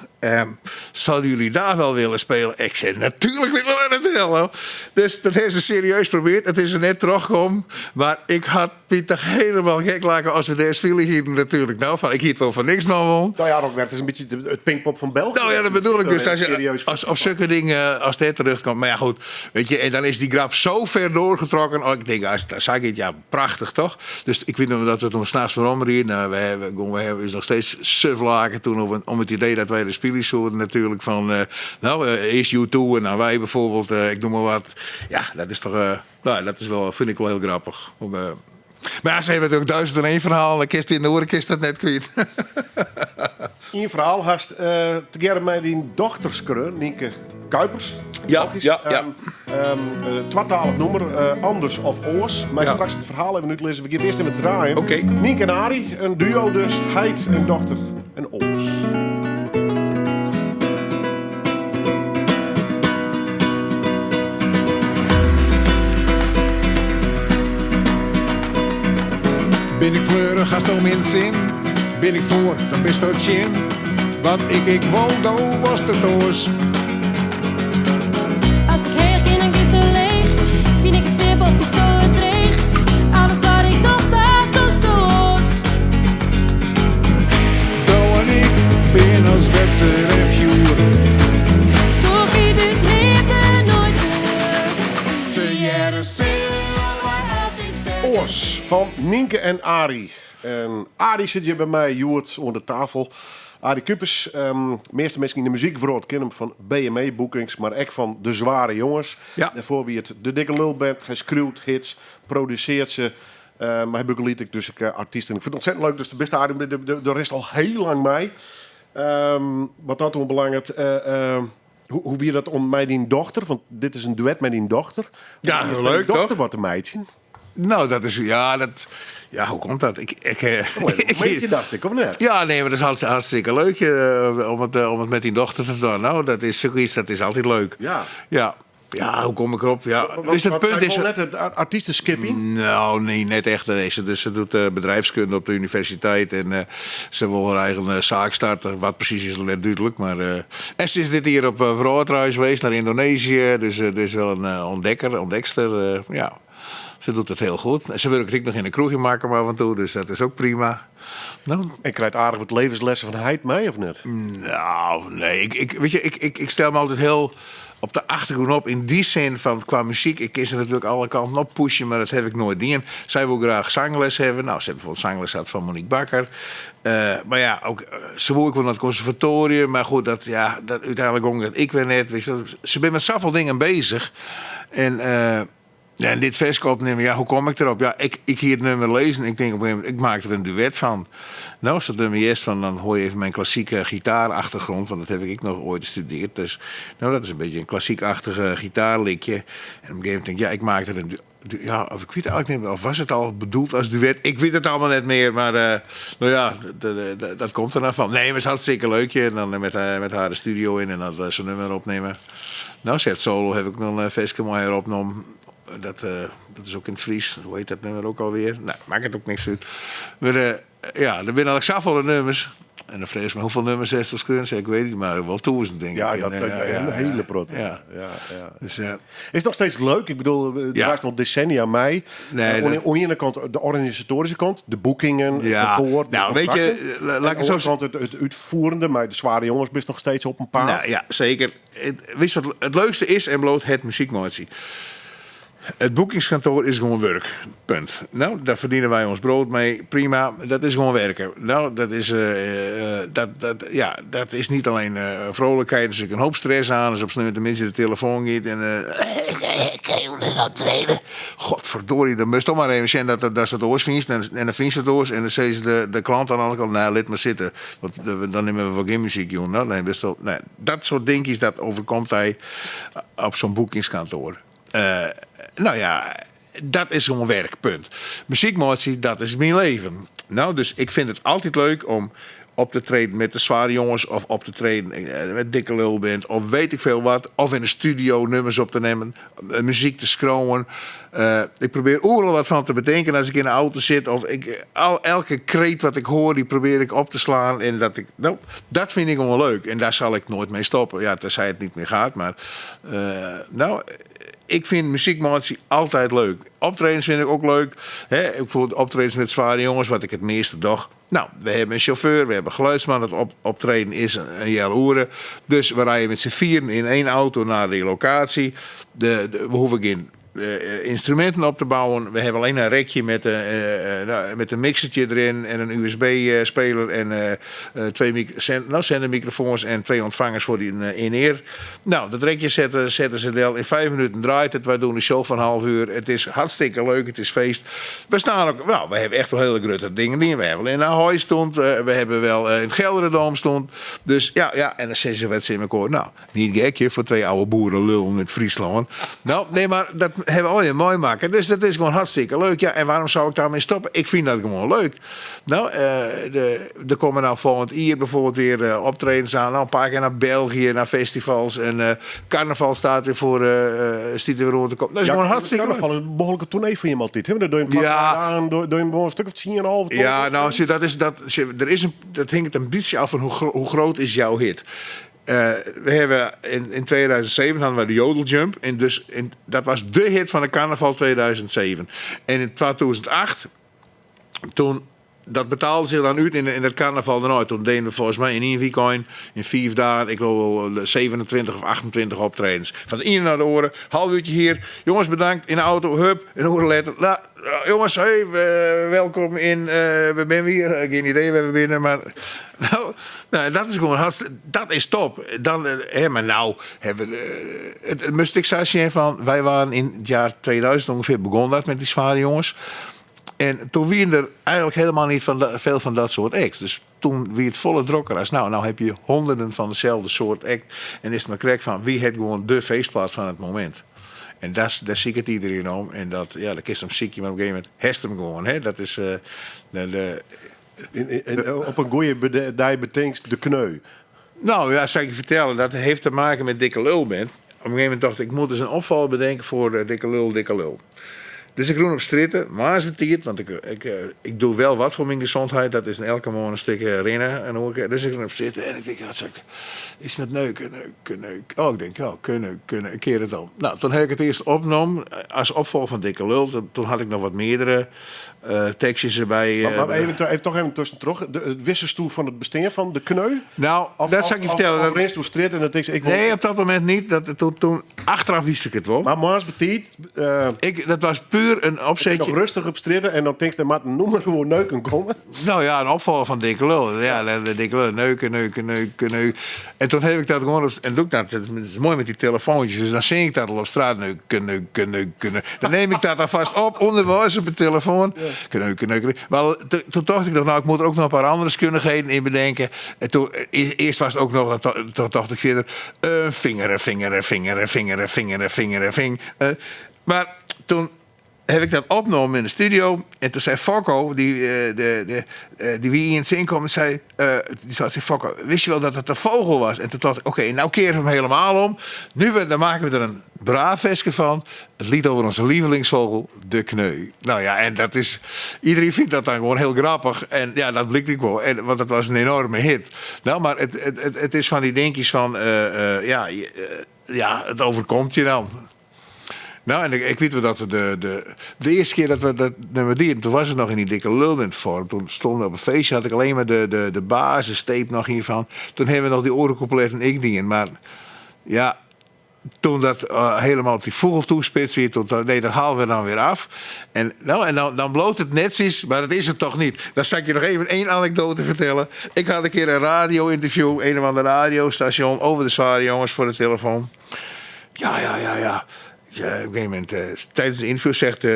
Speaker 5: Zouden jullie daar wel willen spelen? Ik zei, natuurlijk willen we dat wel. Hoor. Dus dat heeft ze serieus geprobeerd. Het is er net teruggekomen. Maar ik had Pieter helemaal gek laten als we daar spelen hier natuurlijk. Nou, van, ik hield wel van niks van won.
Speaker 4: Nou ja, Rock Werchter is een beetje het Pinkpop van België.
Speaker 5: Nou ja, dat bedoel ik. Dus als je,
Speaker 4: Serieus
Speaker 5: als, op zulke dingen, als dit terugkomt. Maar ja, goed. Weet je, en dan is die grap zo ver doorgetrokken. Oh, ik denk, als, dan zag ik het, ja, prachtig toch? Dus ik weet nog dat we toen s'nachts waarom reden. Nou, we hebben, we hebben dus nog steeds suflaken toen om het idee dat wij de spelers zouden natuurlijk van, nou, eerst U2 en dan wij bijvoorbeeld, ik noem maar wat. Ja, dat is toch, nou, dat is wel, vind ik wel heel grappig. Om maar ja, ze hebben natuurlijk 1001 verhaal. De kist in de orenkist dat net kwijt.
Speaker 4: In verhaal hast te met die dochterskreun, Nienke Kuipers. Logisch. Twatalig nummer, Anders of Oors. Maar straks het verhaal even uitlezen. We gaan eerst even draaien. Nienke en Arie, een duo dus. Heit en dochter en Oors.
Speaker 6: Ben ik fleurig als het om in zin? Ben ik voor, dan bist dat zin. Wat ik wou, dan was het oors.
Speaker 3: Als ik her in een gissen leeg, vind ik het simpel, die stoot leeg. Alles wat ik toch
Speaker 4: Fan Nynke en Arie. En Arie sit hjir by my hjoed oan de tafel. Arie Kupers, um, measte minsken yn de muzykwrâld kenne him fan BME Bookings, mar ek fan De Zware Jongens.
Speaker 5: Ja.
Speaker 4: Dêrfoar wie it De Dikke Lul Band. Hy skriuwt hits, produsearret se. Mar hy begeliedt ek dus ek artysten. Ik fyn it ontsettend leuk datst der bist, Arie. Do rinst al hiel lang mei. Wat dat oanbelanget, hoe wie dat om mei dyn dochter, want dit is in duet mei dyn dochter.
Speaker 5: Ja,
Speaker 4: Om mei
Speaker 5: leuk,
Speaker 4: dyn dochter
Speaker 5: toch?
Speaker 4: wat te meitsjen.
Speaker 5: Nou, dat is, ja, dat, ja, hoe komt dat? Ik,
Speaker 4: Een beetje dacht ik, of net?
Speaker 5: Ja, nee, maar dat is hartstikke leuk om het met die dochter te doen. Nou, dat is zoiets, dat is altijd leuk.
Speaker 4: Ja.
Speaker 5: Ja, ja hoe kom ik erop? Ja.
Speaker 4: Want,
Speaker 5: dus het
Speaker 4: want
Speaker 5: punt
Speaker 4: zij
Speaker 5: is...
Speaker 4: wol net it artystenskip yn.
Speaker 5: Nou, nee, net echt. Nee, dus ze doet bedrijfskunde op de universiteit en ze wil haar eigen zaak starten. Wat precies is nog net dúdlik. Maar, en ze is dit jier op wrâldreis geweest naar Indonesië. Dus dus wel in ontdekker, ontdekster. Ja. Ze doet het heel goed. En ze werkt ook nog in de kroeg in Makkum af en toe, dus dat is ook prima. Nou,
Speaker 4: En krijgt aardich wat levenslessen fan heit mei, of net?
Speaker 5: Nou, nee. Ik, weet je, ik stel me altijd heel op de achtergrond op. In die zin van qua muziek. Ik kan ze natuurlijk alle kanten op pushen, maar dat heb ik nooit dien. Zij wil graag zangles hebben. Nou, ze hebben bijvoorbeeld zangles gehad van Monique Bakker. Maar ja, ook, ze wil ook wel naar het conservatorium. Maar goed, dat, ja, dat, uiteindelijk ging dat ik weer net. Weet je, wel. ze ben met zoveel dingen bezig. En, ja, en dit verske opnemen, ja, hoe kom ik erop? Ja, ik hier het nummer lezen. Ik denk op een gegeven moment, ik maak er een duet van. Nou, als dat nummer is, van, dan hoor je even mijn klassieke gitaarachtergrond. Want dat heb ik nog ooit gestudeerd. Dus nou, dat is een beetje een klassiekachtige gitaarlikje. En op een gegeven moment denk ik, ja, ik maak er een ja, of ik weet eigenlijk niet meer, of was het al bedoeld als duet? Ik weet het allemaal net meer, maar nou ja, dat komt er dan van. Nee, maar het is hartstikke leuk. En dan met haar de studio in en dan zo'n nummer opnemen. Nou, Zet Solo heb ik nog een feestje mooi opgenomen. Dat is ook in het Fries. Hoe heet dat nummer ook alweer? Nou, maakt het ook niks uit. Maar, ja, er zijn eigenlijk zoveel nummers. En dan vrees ik me, hoeveel nummers is er skreaun? Ik weet niet, maar wel 1000, denk ik.
Speaker 4: Ja,
Speaker 5: En,
Speaker 4: dat
Speaker 5: ja,
Speaker 4: een hele prot.
Speaker 5: Ja.
Speaker 4: Ja.
Speaker 5: Dus,
Speaker 4: Is het nog steeds leuk? Ik bedoel, het
Speaker 5: Ja.
Speaker 4: draait nog decennia mee.
Speaker 5: Nee, dat-
Speaker 4: Aan de ene kant de organisatorische kant, de boekingen, het
Speaker 5: Ja.
Speaker 4: kantoor, de
Speaker 5: Nou, weet je,
Speaker 4: contracten.
Speaker 5: laat ik
Speaker 4: En
Speaker 5: het zo
Speaker 4: aan de andere kant het uitvoerende, maar de zware jongens bist nog steeds op een paard.
Speaker 5: Nou, ja, zeker. Het, weet je wat het leukste is en bloot het muziekmaatje. Het boekingskantoor is gewoon werk. Punt. Nou, daar verdienen wij ons brood mee. Prima. Dat is gewoon werken. Nou, dat is, dat, dat, ja, dat is niet alleen vrolijkheid. Er zit een hoop stress aan. Dus op snel tenminste de telefoon gaat en kan je nog wat trainen? Godverdorie, dan moest toch maar even zien dat ze het oors vindt. En dan vindt ze het oors. En dan zei ze de klant aan de andere kant, nou, laat maar zitten. Want dan nemen we wel geen muziek, joh. Nou, nee, best wel, nee, dat soort dingetjes, dat overkomt hij op zo'n boekingskantoor. Nou ja, dat is gewoon werk, punt. Muziekmotie, dat is mijn leven. Nou, dus ik vind het altijd leuk om op te treden met de zware jongens... of op te treden met Dikke Lulband of weet ik veel wat. Of in de studio nummers op te nemen, muziek te schroeven. Ik probeer overal wat van te bedenken als ik in de auto zit. Of elke kreet wat ik hoor, die probeer ik op te slaan. En dat, ik, nou, dat vind ik gewoon leuk. En daar zal ik nooit mee stoppen. Ja, tenzij het niet meer gaat, maar nou... Ik vind muziekmaatje altijd leuk. Optredens vind ik ook leuk. Hè, bijvoorbeeld optredens met zware jongens, wat ik het meeste doch. Nou, we hebben een chauffeur, we hebben een geluidsman. Het optreden is een jel oeren. Dus we rijden met z'n vieren in één auto naar die locatie. We hoeven geen instrumenten op te bouwen. We hebben alleen een rekje met een mixertje erin en een U S B-speler en twee zendermicrofoons en 2 ontvangers voor die in-ear. Nou, dat rekje zetten ze er. In 5 minuten draait het. Wij doen een show van een half uur. Het is hartstikke leuk. Het is feest. We staan ook, nou, we hebben echt wel hele grote dingen. Die we hebben wel in Ahoy stond. We hebben wel in het Gelredome stond. Dus ja, ja, en dan zeggen ze wat ze in elkaar. Nou, niet gek, hè, voor 2 oude boeren lullen uit Friesland. Nou, nee, maar dat hebben we al je mooi maken. Dus dat is gewoon hartstikke leuk. Ja, en waarom zou ik daarmee stoppen? Ik vind dat gewoon leuk. Nou, er komen nou volgend jaar bijvoorbeeld weer optredens aan. Nou, een paar keer naar België, naar festivals. En carnaval staat weer voor, stiet er weer rond te komen. Dat is
Speaker 4: Ja,
Speaker 5: gewoon hartstikke leuk.
Speaker 4: Carnaval is een behoorlijke tournee voor je altijd. Hè? Dan doe je hem aan, doe je hem gewoon een stuk of tien en een half, toch?
Speaker 5: Ja, nou, zie, dat is, dat, zie, er is een, dat hinkt een beetje af van hoe groot is jouw hit. We hebben in 2007 hadden we de Jodeljump. En dat was de hit van de carnaval 2007. En in 2008, toen dat betaalde zich dan út yn it karnaval dêrnei. Toen deden we folgens my yn ien wykein, yn fiif dagen, ik geloof wol 27 of 28 optredens. Fan de iene nei de oare, half uurtje hier, jongens bedankt, yn de auto, hup, in oere letter, nou, jongens, hey, welkom yn, we binne hjir, gjin idee wêr we binne, mar nou, nou, dat is gewoan hartst-, dat is top. Dan, hè, mar nou hawwe we, it, it moast ik sa sjen fan, wy waarden yn it jaar 2000 ûngefear begûn dat met die Zware Jongens. En toen wienen der eigenlijk helemaal niet van veel van dat soort acts. Dus toen wie it folle drokker as nou. Nou heb je honderden van dezelfde soort act. En is it mar krekt fan wie hat gewoan de feestplaat fan it momint. En dat, dêr siket iedereen om. En dat, ja, dan kinst him sykje, mar op in gegeven momint hast him gewoan. Hè? Dat is, de,
Speaker 4: Op in goede dei betinkst de kneu.
Speaker 5: Nou ja, zal ik je vertellen, dat heeft te maken met Dikke Lul Band. Op een gegeven moment dacht ik, ik moet eens een opval bedenken voor Dikke Lul, Dikke Lul. Dus ik rûn op strjitte, moarns betiid, want ik, ik, ik doe wel wat voor mijn gezondheid. Dat is elke morgen een stuk rennen. En hoe ik, dus ik rûn op strjitte en ik denk, wat zal ik, iets met neuken, neuken, neuken. Oh, ik denk, oh, kunnen, kunnen, ik keer het om. Nou, toen heb ik het eerst opgenomen als opvolger van Dikke Lul. Toen had ik nog wat meerdere tekstjes erbij.
Speaker 4: Maar even, toch even tussentroch. De, wist toen fan it bestean fan de kneu?
Speaker 5: Nou, dat zal ik je vertellen.
Speaker 4: Of rinst oer strjitte en dat ik, ik wil...
Speaker 5: Nee, op dat moment niet. Dat, toen, achteraf wist ik het wel.
Speaker 4: Mar moarns betiid...
Speaker 5: Ik, dat was puur een opzetje.
Speaker 4: Noch rêstich op strjitte en dan tinkst, der moat in nûmer oer neuken komme.
Speaker 5: Nou ja, een opvolger van Dikke Lul. Ja, de Dikke Lul. Neuken, neuken, neuken, neuken. En toen heb ik dat gewoon... Op, en doe ik dat. Het is mooi met die telefoontjes. Dus dan zing ik dat al op straat. Neuken, neuken, neuken, neuken. Dan neem ik dat alvast op, onderwijs op mijn telefoon. Neuken, neuken, neuken. Maar toen dacht ik nog, nou, ik moet er ook nog een paar andere deskundigheden in bedenken. En toen, eerst was het ook nog, toen dacht ik verder... vinger, vinger, vinger, vinger, vinger, vinger, vinger. Maar toen heb ik dat opgenomen in de studio. En toen zei Fokko, die, de, die wie in het zin kwam, zei, die zei, Fokko, wist je wel dat het een vogel was? En toen dacht ik, oké, nou keren we hem helemaal om. Nu dan maken we er een braaf versje van. Het lied over onze lievelingsvogel, de kneu. Nou ja, en dat is... Iedereen vindt dat dan gewoon heel grappig. En ja, dat blikt ik wel. En, want dat was een enorme hit. Nou, maar het is van die dingetjes van... ja, ja, het overkomt je dan. Nou, en ik weet wel dat we de eerste keer dat we dat nummer deden, toen was het nog in die dikke lulbandvorm. Toen stonden we op een feestje, had ik alleen maar de basistape nog hiervan. Toen hebben we nog die orencoupletten en ik dingen. Maar ja, toen dat helemaal op die vogel toespitst weer, toen, nee, dat halen we dan weer af. En, nou, en dan bloot het netjes, maar dat is het toch niet. Dan zal ik je nog even één anekdote vertellen. Ik had een keer een radio-interview, een of ander radiostation, over de Zware Jongens voor de telefoon. Ja, ja, ja, ja. Ja, op een gegeven moment, tijdens de interview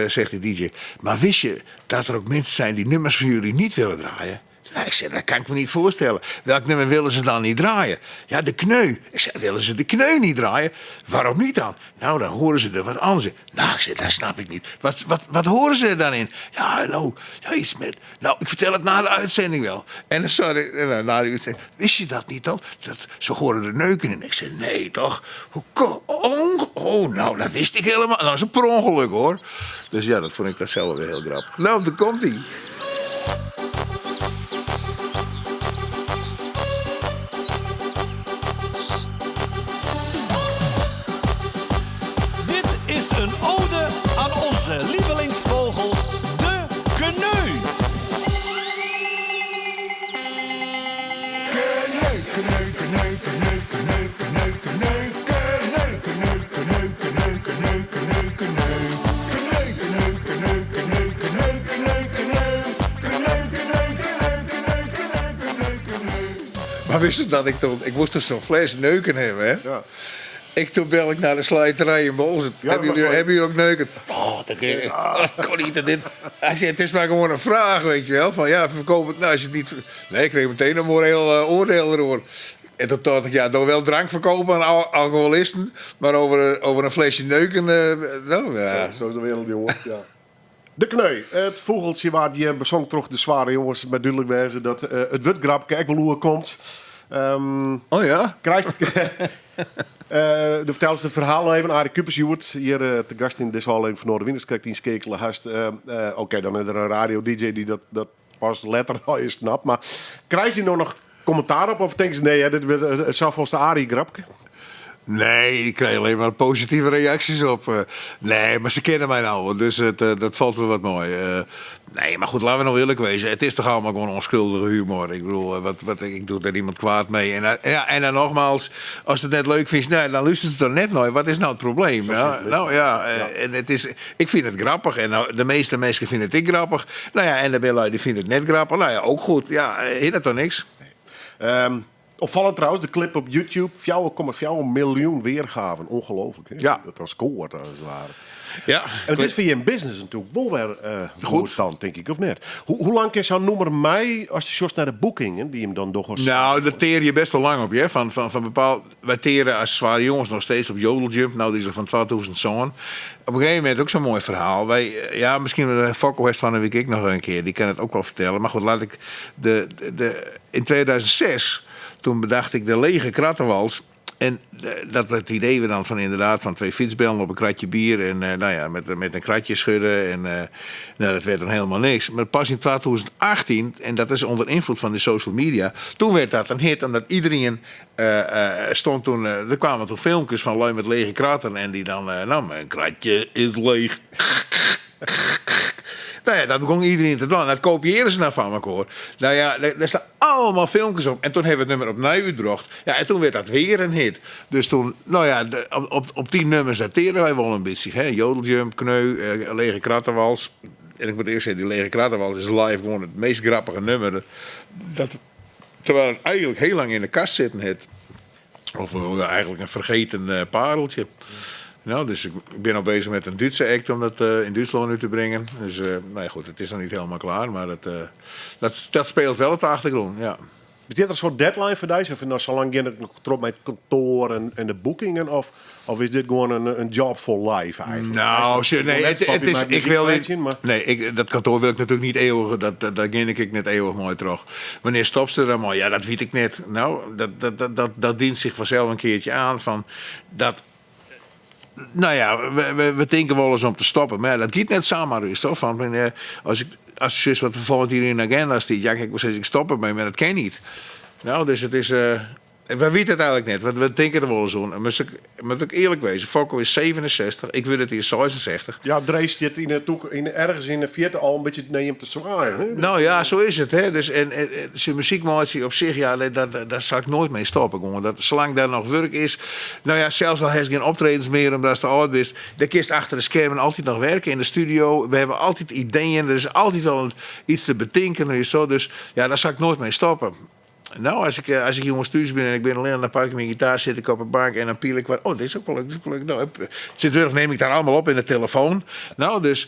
Speaker 5: zegt de DJ... Maar wist je dat er ook mensen zijn die nummers van jullie niet willen draaien? Nou, ik zeg, dat kan ik me niet voorstellen. Welk nummer willen ze dan niet draaien? Ja, de kneu. Ik zeg, willen ze de kneu niet draaien? Waarom niet dan? Nou, dan horen ze er wat anders in. Nou, ik zeg, dat snap ik niet. Wat horen ze er dan in? Ja, nou, ja, iets met... Nou, ik vertel het na de uitzending wel. En dan sorry, en na de uitzending... Wist je dat niet dan? Dat, ze horen er neuken in. Ik zeg, nee toch? Hoe oh, nou, dat wist ik helemaal. Nou, dat is een per ongeluk, hoor. Dus ja, dat vond ik dat zelf weer heel grappig. Nou, daar komt ie.
Speaker 7: Dit is een ode aan onze lievelingsvogel, de kneu.
Speaker 6: Kneu, kneu, kneu, kneu, kneu, kneu, kneu, kneu, kneu, kneu, kneu, kneu, kneu, kneu. Kneu, kneu, kneu, kneu, kneu, kneu, kneu. Kneu, kneu, kneu, kneu, kneu, kneu, kneu.
Speaker 5: Maar wist je dat ik toen... Ik moest dus zo'n fles neuken hebben, hè?
Speaker 4: Ja.
Speaker 5: Ik toen bel ik naar de slijterij in Bolsward.
Speaker 4: Ja,
Speaker 5: hebben,
Speaker 4: maar-
Speaker 5: jullie ook neuken? Oh, dat, dat kon niet. Dit. Hij zei, het is maar gewoon een vraag, weet je wel. Van ja, verkoop het. Nou, als je het niet... Nee, ik kreeg meteen een moreel oordeel erover. En toen dacht ik, ja, door wel drank verkopen aan alcoholisten, maar over een flesje neuken, nou, ja.
Speaker 4: Ja, zo is de wereld, jongen. Ja. De kneu, het vogeltje waar die bezong toch de zware jongens met duidelijk wijze dat het wutgrapke ek wel hoe komt.
Speaker 5: Oh ja?
Speaker 4: Krijgt, de vertel ze het verhaal nog even. Arie Kupers hjoed, hier te gast in deze aflevering van Noardewyn. Krijgt die skekelen haast. Oké, dan is er een radio-dj die dat pas letter al is snapt. Maar krijg je nou nog commentaar op? Of denken ze, nee, hè, dit wordt het zoveelste Arie-grapke?
Speaker 5: Nee, ik krij allinne mar positive reaksjes op. Nee, mar se kenne my no, dus dat falt wol wat mei. Nee, mar goed, laten we no earlik wêze. It is toch allegear gewoan ûnskuldige humor. Ik bedoel, wat, wat, ik doch dêr niemand kwaad mei. En, ja, en dan nogmaals, ast it net leuk fynst, nee, dan lústerst der net nei. Wat is no it probleem? Ja, no ja, en it is, ik fyn it grappich en de measte minsken fine it ek grappich. No ja, en der binne lui dy fine it net grappich. No ja, ek goed. Ja, hinderet toch niks?
Speaker 4: Opfallend trouwens, de clip op YouTube, 4,4 miljoen weargaven. Ongelooflijk, hè?
Speaker 5: Ja.
Speaker 4: Dat dat scoort, as it ware.
Speaker 5: Ja.
Speaker 4: En dit is foar jim business natuerlik wol wer
Speaker 5: Goed.
Speaker 4: goed dan, tink ik, of net? Hoe lang kin sa'n nûmer mei, ast sjochst nei de boekingen dy't jim dan dogge?
Speaker 5: No, dêr teare je best wol lang op, hear. Fan bepaald, wy teare as Zware Jonges noch steeds op Jodeljump, no dy is al fan 2007. Op in gegeven momint ek sa'n moai ferhaal. Wy, ja, miskien Fokko hast fan 'e wike ek noch in kear, dy kin it ek wol fertelle. Mar goed, laat ik de, de, in 2006, toen bedacht ik de lege krattewals. En dat het idee we dan van inderdaad van twee fietsbellen op een kratje bier en nou ja, met een kratje schudden. En nou, dat werd dan helemaal niks. Maar pas in 2018, en dat is onder invloed van de social media, toen werd dat een hit, omdat iedereen stond toen, er kwamen toen filmpjes van lui met lege kratten en die dan, nou, mijn kratje is leeg. Nou ja, dat begon iedereen te doen. Dat kopieerden ze nou fan elkoar. Nou ja, dêr staan allegear filmpjes op. En toen hawwe we it nûmer opnij útbrocht. Ja, en toen werd dat wer in hit. Dus toen, no ja, op dy nûmers dêr teare wy wol in bytsje. Hè? Jodeljump, Kneu, Lege Krattewals. En ik moat earst sizze, dy Lege Krattewals is live gewoan it meast grappige nûmer. Dat, terwijl it eigentlik hiel lang yn de kast sitten hat. Of eigentlik in fergeten pareltsje. No, dus ik bin al beuzich mei in Dútske act om dat yn Dútslân út te bringen. Dus no ja, goed, it is noch net hielendal klear, mar dat spilet wol op de achtergrûn, ja.
Speaker 4: Is dit in soart deadline foar dy? Of no, sa lang gean ik noch troch mei it kantoar en de boekingen? Of is dit gewoan in job for life eigentlik?
Speaker 5: No, sjoch, nee, it is, ik wil net, nee, ik, dat kantoar wil ik natuerlik net iuwich, dêr gean ik net iuwich mei troch. Wannear stopst der dan mei? Ja, dat wit ik net. No, dat dient sich fansels in keartsje oan fan dat. No ja, we tinke wolris om te stoppen, mar ja, dat giet net samar ús, toch? Fan, as ik, as sis wat folgjend jier yn de agenda stiet, ja, ik wol sizze, ik stop dermei, mar dat kin net. No, dus it is. Wy witte it eigentlik net, want we tinke der wolris oan. Mar ik moat ek earlik wêze, Fokko is 67, ik wurd dit jier 66.
Speaker 4: Ja, Drees stiet yn 'e toek, yn, ergens yn 'e fierte al in bytsje nei him te swaaien. Hè?
Speaker 5: No ja, sa is it. Hè. Dus, en syn muzyk meitsje op sich, ja, dêr sil ik noait mei stoppe. Gewoan, dat, salang't der noch wurk is. No ja, sels al hast gjin optredens mear omdatst te âld bist, dêr kinst achter de skermen altyd noch werke yn de studio. We hawwe altyd ideeën, der is altyd al iets te betinken. Dus ja, dêr sil ik noait mei stoppe. No, as ik, as ik jûns thús bin en ik bin allinne, dan pak ik myn gitaar, sit ik op 'e bank en dan piel ik wat. Oh, dit is ek wol leuk, dit is ek wol leuk. No, tsjintwurdich nim ik dat allegear op yn de telefoan. No, dus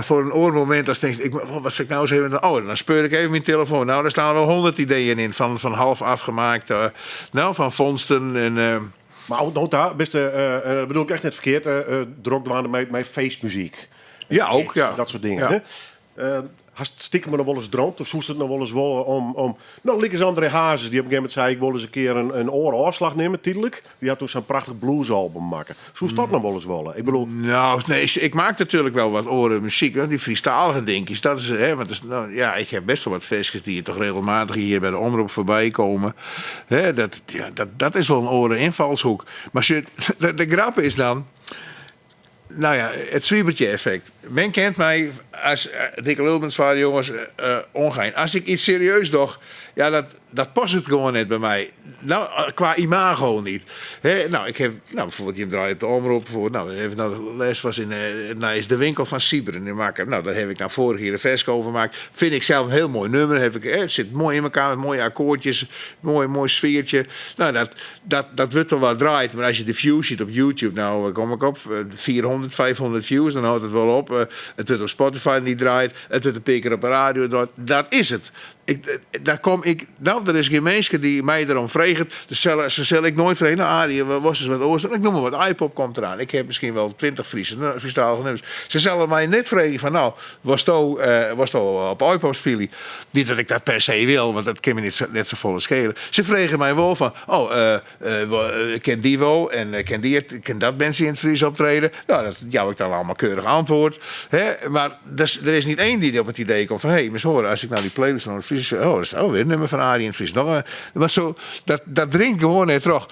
Speaker 5: foar in oar momint, ast tinkst, ik, oh, wat sil ik no ris even. Oh, dan speur ik even myn telefoan. No, dêr steane wol 100 ideeën yn fan half afgemaakt, no, fan fondsten en.
Speaker 4: Mar no ta, bist, bedoel ik echt net ferkeard, drok dwaande mei feestmuzyk.
Speaker 5: Ja, ek, ja.
Speaker 4: Dat soart dingen.
Speaker 5: Ja.
Speaker 4: Hè? Hast stikem noch wolris dreamd of soest it noch wolris wolle om no, lykas André Hazes, dy't op in gegeven momint sei, ik wol ris in kear in oare ôfslach nimme, tydlik. Dy hat toen sa'n prachtich bluesalbum makke. Soest dat noch wolris wolle? Ik bedoel...
Speaker 5: No, nee, ik maak natuerlik wol wat oare muzyk, hè. Dy Frysktalige dinkjes, dat is, hè, want is, no, ja, ik ha best wol wat ferskes dy't toch regelmatich hjir by de Omrop foarby komme. Hè, dat, ja, dat is wol in oare ynfalshoek. Mar sjoch, de grap is dan, No ja, it Swiebertje-effekt. Men kent my as dikke lul met Zware Jonges, ongein. As ik iets serieus doch, ja, dat past gewoan net by my. No, kwa imago net. Hè, no, ik ha, no, byfoarbyld, jim draaie op de Omrop, byfoarbyld, no, even no, lêst was yn it nijs de winkel fan Sybren yn Makkum. No, dêr ha ik dan foarich jier in ferske oer makke. Fyn ik sels in hiel moai nûmer. Haw ik, hè, it sit moai yn elkoar, mei moaie akkoardsjes, moai sfeartsje. No, dat wurdt wol wat draaid, mar as je de views ziet op YouTube, no kom ik op 400, 500 views, dan hâldt it wol op. It wurdt op Spotify net draaid, it wurdt in pear kear op de radio draaid. Dat is it. Ik, dêr kom ik, no, der is gjin minske dy't my derom freget. Dus se sille ek noait freegje, no Arie, wolst ris wat oars doen? Ik noem mar wat, Aaipop komt deroan. Ik ha miskien wol 20 Frysktalige nûmers. Se sille my net freegje fan, no, wolsto op Aaipop spylje? Net dat ik dat per se wol, want dat kin my net safolle skele. Se fregen my wol fan, oh, kin dy wol en kin dy, kin dat minske yn it Frysk optrede? No, dat jou ik dan allegear keurich antwoord. Hè? Mar der is net ien dy't op it idee komt fan, hé, hey, hoor, as ik no dy playlist fan it Frysk, oh, dat is oh, wer in nûmer fan Arie yn it Frysk. Noch, mar sa, dat dringt gewoan net troch.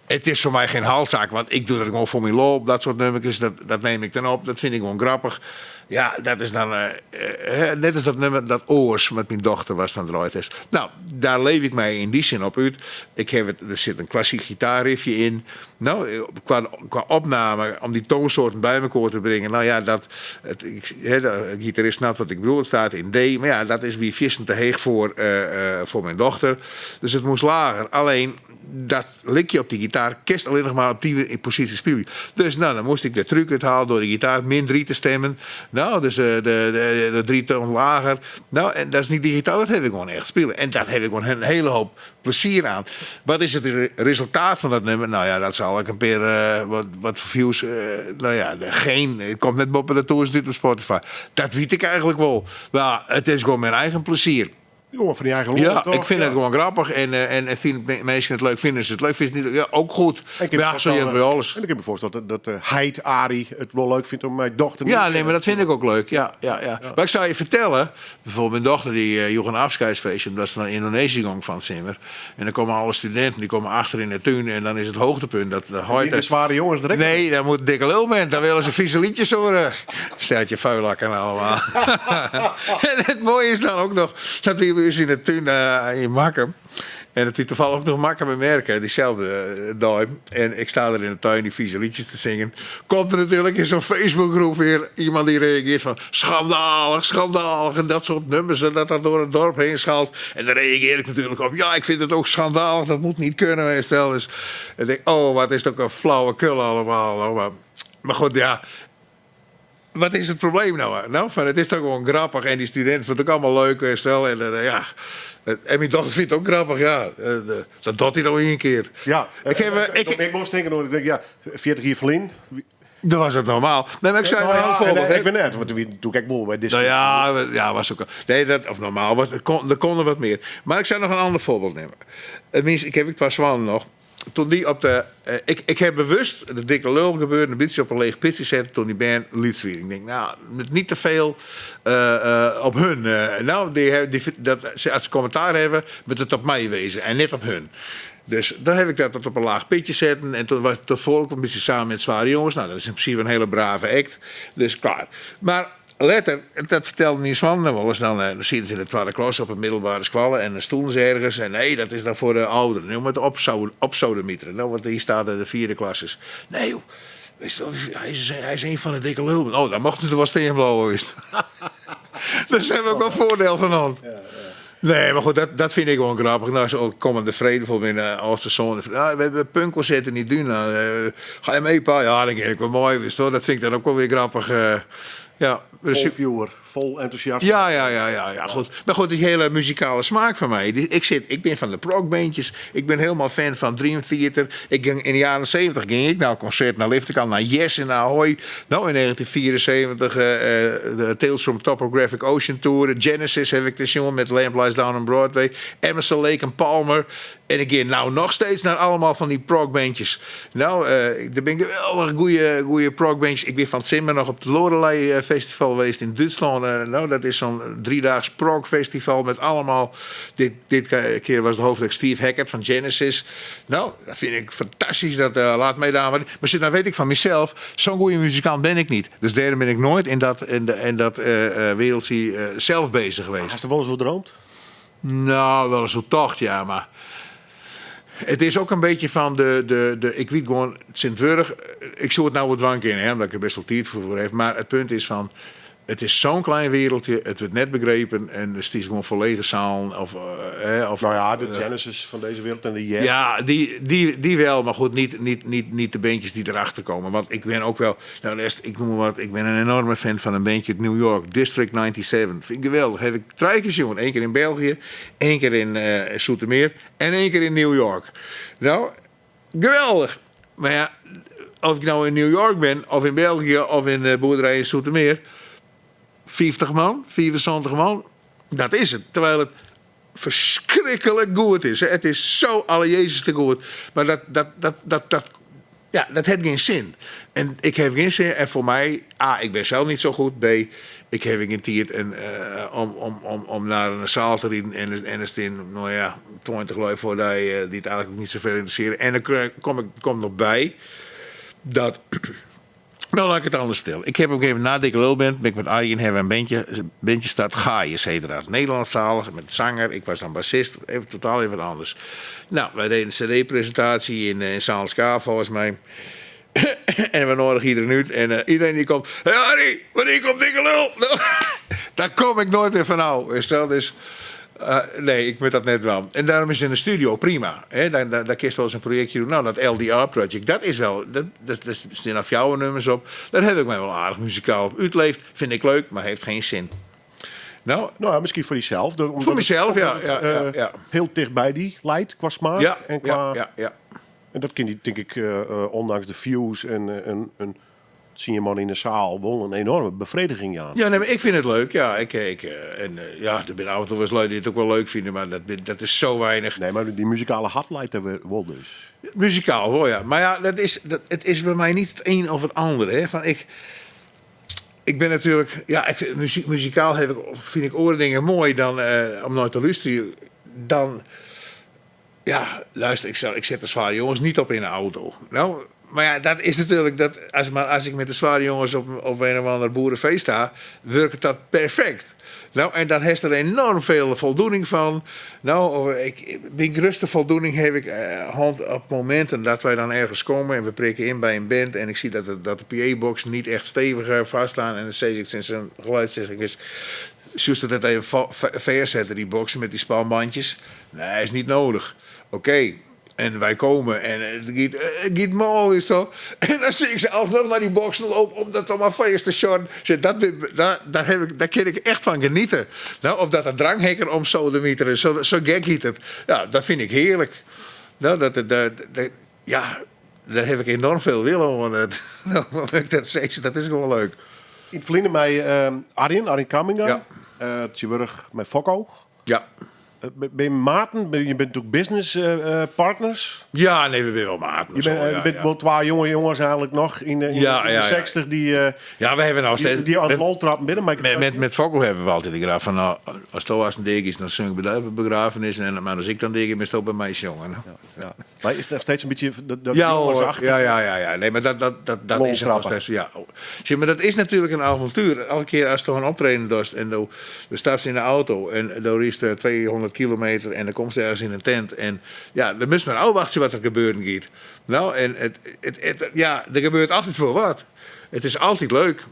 Speaker 5: It is foar my gjin halssaak, want ik doch dat gewoan foar myn lol. Dat soart nummerkes, dat, dat neem ik dan op. Dat fyn ik gewoan grappich. Ja, dat is dan eh, eh, net as dat nummer dat oars met myn dochter was dan draaid is. Nou, dêr leef ik my yn dy sin op út. Ik haw it, der sit in klassyk gitaarriffje yn. No, kwa, kwa opname, om dy toansoarten by mekoar te bringen. Nou ja, dat, it, ik, hè, de gitarist snapt wat ik bedoel. It staat yn D. Mar ja, dat is wie fierstente heech foar, eh, eh, foar myn dochter. Dus it moast leger. Allinne, dat likje op dy gitaar kinst allinnich mar op dy posysje spylje. Dus nou, dan moast ik de trúk úthelje troch de gitaar min 3 te stimmen. Nou, dus de, de, de drie toon leger. Nou, en dat is net digitaal, dat haw ik gewoan echt spile. En dêr haw ik gewoan in hiele hoop plezier oan. Wat is it re- resultaat fan dat nummer? Nou ja, dat sil ek in pear eh, wat, wat views. eh, nou ja, de, gjin. It komt net boppe de 1000 út op Spotify. Dat wit ik eigentlik wol. Mar it is gewoan myn eigen plezier.
Speaker 4: Gewoan foar dyn eigen lol,
Speaker 5: Ja,
Speaker 4: toch?
Speaker 5: ik fyn
Speaker 4: Ja.
Speaker 5: it gewoan grappich. En, eh, en, en fine minsken it leuk, fine se it leuk. Fine se it net, ja, ek goed.
Speaker 4: En ik kin
Speaker 5: Ja,
Speaker 4: me
Speaker 5: sa heart by
Speaker 4: voorstellen-
Speaker 5: alles.
Speaker 4: En ik kin my foarstelle dat, dat eh, heit Arie it wol leuk fynt om mei dochter
Speaker 5: Ja, nee, mar dat fyn ik ek leuk. Ja, ja, ja. Mar ik sil je fertelle, bygelyks myn dochter dy uh, joech in ôfskiedsfeestje omdat se nei Yndonezië gong fan 't simmer. En dan komme alle studinten, dy komme achter yn de tún en dan is it hoogtepunt dat de heit...
Speaker 4: De Zware Jongens der ek.
Speaker 5: Nee, dan moat Dikke Lul ben. Dan wolle se fize lietsjes hearre. Steltje vuilakken allemaal. en it moaie is dan ek noch dat wy by ús yn de tún eh, yn Makkum. En dat wie tafallich ek noch Makkumer Merke, dyselde eh, dei. En ik sta der yn de tún dy fize lietsjes te singen. Komt der natuerlik yn sa'n Facebookgroep wer iemand dy reagearret fan schandalich, schandalich. En dat soart nummers en dat dat troch it doarp hinne skalt. En dan reagearje ik natuerlik op, ja, ik fyn it ek schandalich, dat moat net kinne. Weet je wel. Dus ik tink, oh, wat is it ek in flauwekul allegear. Oh, mar, mar goed, ja. Wat is it probleem no? No, fan, it is dochs gewoan grappich en dy studinten fine it ek allegear leuk. Weet je wel. En, eh, ja. En myn dochter fynt it ek grappich, ja. Eh, Dat docht hy no ien kear.
Speaker 4: Ja,
Speaker 5: Ik haw, eh,
Speaker 4: ik,
Speaker 5: ik,
Speaker 4: ik moast tinke, ik denk, ja, 40 jier ferlyn.
Speaker 5: dan was it normaal. Nee, mar ik sei
Speaker 4: Nou
Speaker 5: no
Speaker 4: ja,
Speaker 5: in foarbyld.
Speaker 4: en,
Speaker 5: hè.
Speaker 4: eh, ik bin net, want doe ik wol by
Speaker 5: Nou ja, ja, was ek al. Nee, dat, of normaal was, der kon der wat mear. Mar ik sil noch in oar foarbyld nimme. It meast, ik haw ek twa soannen noch. Doe't dy op de, eh, ik, ik haw bewust de Dikke Lul gebeuren in bytsje op in leech pitsje set doe't dy bern lyts wiene. Ik tink, nou, met net te folle eh, eh, op hun. Eh, nou, dy, dy, dat, se, as se kommentaar hawwe, moat it op my wêze en net op hun. Dus dan haw ik dat wat op in leech pitsje setten. En doe was it folk in bytsje samen met Zware Jongens. Nou, dat is yn prinsipe in hiele brave act. Dus klear. Mar letter, dat fertelde myn soannen wolris, dan, eh, dan sieten se yn de twadde klasse op de middelbere skoalle en dan stiene se ergens en nee, dat is dan foar de âlderen. No moat opsodemieteren. Nou, want hjir steane de fjirde klassers. Nee, joh. Witst wol, hy is, hy is ien fan de Dikke Lul. Oh, dan mochten se der wol stean bliuwe, witst. Dêr ha we ek wol foardiel fan oan. Nee, mar goed, dat, dat fyn ik gewoan grappich. Nou, sa komme de freed bijvoorbeeld myn uh, âldste soan. Nou, we hawwe in punkkonsert yn dy tún. Uh, ga je mee, pa? Ja, dan gean ik wol mei. Witst wol. Dat fyn ik dan ek wol wer grappich. Uh, ja,
Speaker 4: Vol vuur, vol enthousiasme.
Speaker 5: ja, ja, ja, ja, ja, goed. Mar goed, dy hiele muzikale smaak fan my. dy- Ik, sit, ik bin fan de progbandjes. Ik bin hielendal fan fan Dream Theater. Ik gyng, yn de jierren 70 gyng ik nei in konsert nei Liftekant, nei Yes en Ahoy. Nou, yn 1974 eh, eh, de Tales from Topographic Ocean Tour. De Genesis haw ik te sjoen met Lamb Lies Down on Broadway. Emerson, Lake and Palmer. En ik gean no noch steeds nei allegear fan dy progbandjes. Nou, eh der binne geweldich goede, goede progbandjes. Ik bin fan 't simmer noch op it Loreley eh, Festival west yn Dútslân. Eh, nou, dat is sa'n driedaags progfestival met allegear. Dit, dit kear was de hoofdact Steve Hackett fan Genesis. Nou, dat fyn ik fantastysk. Dat, eh, laat my dêr mar. Mar dan wit ik fan mysels, sa'n goede muzikant bin ik net. Dus dêrom bin ik noait yn dat, yn, de, yn dat uh, wereldsje uh, sels beuzich west.
Speaker 4: Hast der wolris oer dreamd?
Speaker 5: Nou, wolris oer tocht, ja, mar it is ek in bytsje fan de, de, de ik wit gewoan, tsjintwurdich, ik soe it no wol dwaan kinne, hè, omdat ik der best wol tiid foar haw, mar it punt is fan, it is sa'n klein wereldje, it wurdt net begrepen en it is gewoan folledige sealen of, eh, hè, of
Speaker 4: Nou ja, de Genesis van deze wereld en de Yes.
Speaker 5: ja, dy, dy, dy wol, mar goed, net, net, net, net de bandjes dy't derachter komme. Want ik bin ek wol, nou, de rest, ik noem mar wat, ik bin in enoarme fan fan in bandje út New York, District 97. Fyn ik geweldich. Haw ik trije kear sjoen. Ien kear yn België, ien kear yn eh Zoetermeer en ien kear yn New York. Nou, geweldich. Mar ja, oft ik no yn New York bin, of yn België, of yn de boerderij yn Zoetermeer, 50 man, 75 man, dat is it. Terwijl it ferskriklik goed is. Hè. It is sa alle Jezus te goed. Mar dat, dat, dat, dat, dat. Ja, dat hat gjin sin. En ik haw gjin sin, en foar my, A, ik bin sels net sa goed, B, ik haw gjin tiid en, om, om, om, om nei in seal te riden en, en der stean, no ja, 20 lui foar dy dy't eigenlik ek net safolle ynteressearje. En dan kom ik komt noch by dat No, laat ik het anders vertellen. Ik heb op een gegeven moment na Dikke Lul Band, ben ik met Arjen hebben we een bandje, bandje start Gaius heette dat. Nederlandstalig, met zanger, ik was dan bassist, even totaal even wat anders. Nou, wij deden een cd-presentatie in, in Zaal volgens mij. en we nodigen iedereen uit en uh, iedereen die komt, hey Harry, wanneer komt Dikke Lul? Daar kom ik nooit meer van af. Is dat dus, uh, nee, ik moet dat net wel. En daarom is in de studio prima. Hè? Daar, daar, daar kun je wel eens een projectje doen. Nou, dat LDR project, dat is wel. Dat, dat, daar staan nou fjouwer nummers op. Daar heb ik mij wel aardig muzikaal op uitleefd. Vind ik leuk, maar heeft geen zin. Nou,
Speaker 4: Nou ja, misschien voor jezelf. Omdat
Speaker 5: Voor mezelf,
Speaker 4: het,
Speaker 5: ja,
Speaker 4: omdat het,
Speaker 5: ja, ja,
Speaker 4: eh,
Speaker 5: ja.
Speaker 4: Heel dichtbij die leidt qua smaak.
Speaker 5: ja,
Speaker 4: en qua,
Speaker 5: ja, ja, ja.
Speaker 4: En dat kan die, denk ik, ondanks de views en, en zie je man in de zaal wel een enorme bevrediging aan.
Speaker 5: Ja, nee, maar ik vind het leuk. Ja, ik, ik, en, ja, er zijn af en toe wel eens lui die het ook wel leuk vinden, maar dat, dat is zo weinig.
Speaker 4: Nee, maar die muzikale hat leidt er weer wel dus.
Speaker 5: Muzikaal hoor, ja. Maar ja, dat is, dat, het is bij mij niet het een of het ander. Hè. Van ik, ik ben natuurlijk... Ja, ik, vind muziek, muzikaal heb ik, vind ik oren dingen mooi dan, om nooit te luisteren. Dan... Ja, luister, ik, zal, ik zet de zware jongens niet op in de auto. Nou, maar ja, dat is natuurlijk... Dat, als, maar als ik met de zware jongens op, op een of ander boerenfeest sta, werkt dat perfect. Nou, en dan heeft er enorm veel voldoening van. Nou, ik, die grootste voldoening heb ik hand op momenten dat wij dan ergens komen en we prikken in bij een band en ik zie dat de, dat de PA-box niet echt stevig vaststaan en dan zeg ik sinds een geluidstechnicus, Zoest dat even verzetten, die boxen met die spanbandjes? Nee, is niet nodig. Oké. En wij komen en het gaat, het gaat mooi is toch? En dan zie ik ze alsnog naar die boxen lopen om dat dan maar feest te sjorren. Zeg, dat, daar, daar, heb ik, daar kan ik echt van genieten. Nou, of dat de dranghekken om sodemieteren, zo, zo gek heet het. Ja, dat vind ik heerlijk. Nou, dat, dat, dat, dat- ja, daar heb ik enorm veel wil om. Want het, nou, ik dat zeg, dat is gewoon leuk.
Speaker 4: In het verleden met Arjen, Arjen Kamminga.
Speaker 5: Ja.
Speaker 4: Tjeburg met Fokko.
Speaker 5: Ja.
Speaker 4: Ben je maten? Ben je bent natuurlijk business partners.
Speaker 5: Ja, nee, we zijn wel maat.
Speaker 4: Je bent, je bent wel twee jonge jongens eigenlijk nog in de, in
Speaker 5: Ja,
Speaker 4: de, in
Speaker 5: ja,
Speaker 4: de
Speaker 5: ja.
Speaker 4: 60 die,
Speaker 5: Ja, we hebben nou
Speaker 4: die,
Speaker 5: steeds...
Speaker 4: die aan het
Speaker 5: met,
Speaker 4: lol trappen binnen. Maar ik
Speaker 5: met, met, met Fokko hebben we altijd de graaf van... Nou, als het als een dik is, dan zing ik bij de begrafenis. En, maar als ik dan dik ben, is het ook bij mij jongen.
Speaker 4: Ja. Maar is het nog steeds een beetje dat, dat
Speaker 5: Ja, hoor.
Speaker 4: jongensachtige?
Speaker 5: ja, ja, ja, ja. Nee, maar dat, dat, dat, dat is er nog
Speaker 4: Loltrappen.
Speaker 5: steeds. Ja. Zie, maar dat is natuurlijk een avontuur. Elke keer als er een optreden doet en dan stapt ze in de auto en dan is het 200 kilometer en dan komt ze ergens in een tent. En ja, dan moest maar afwachten wat er gebeuren gaat. Nou, en het, het, het, ja, er gebeurt altijd voor wat. Het is altijd leuk.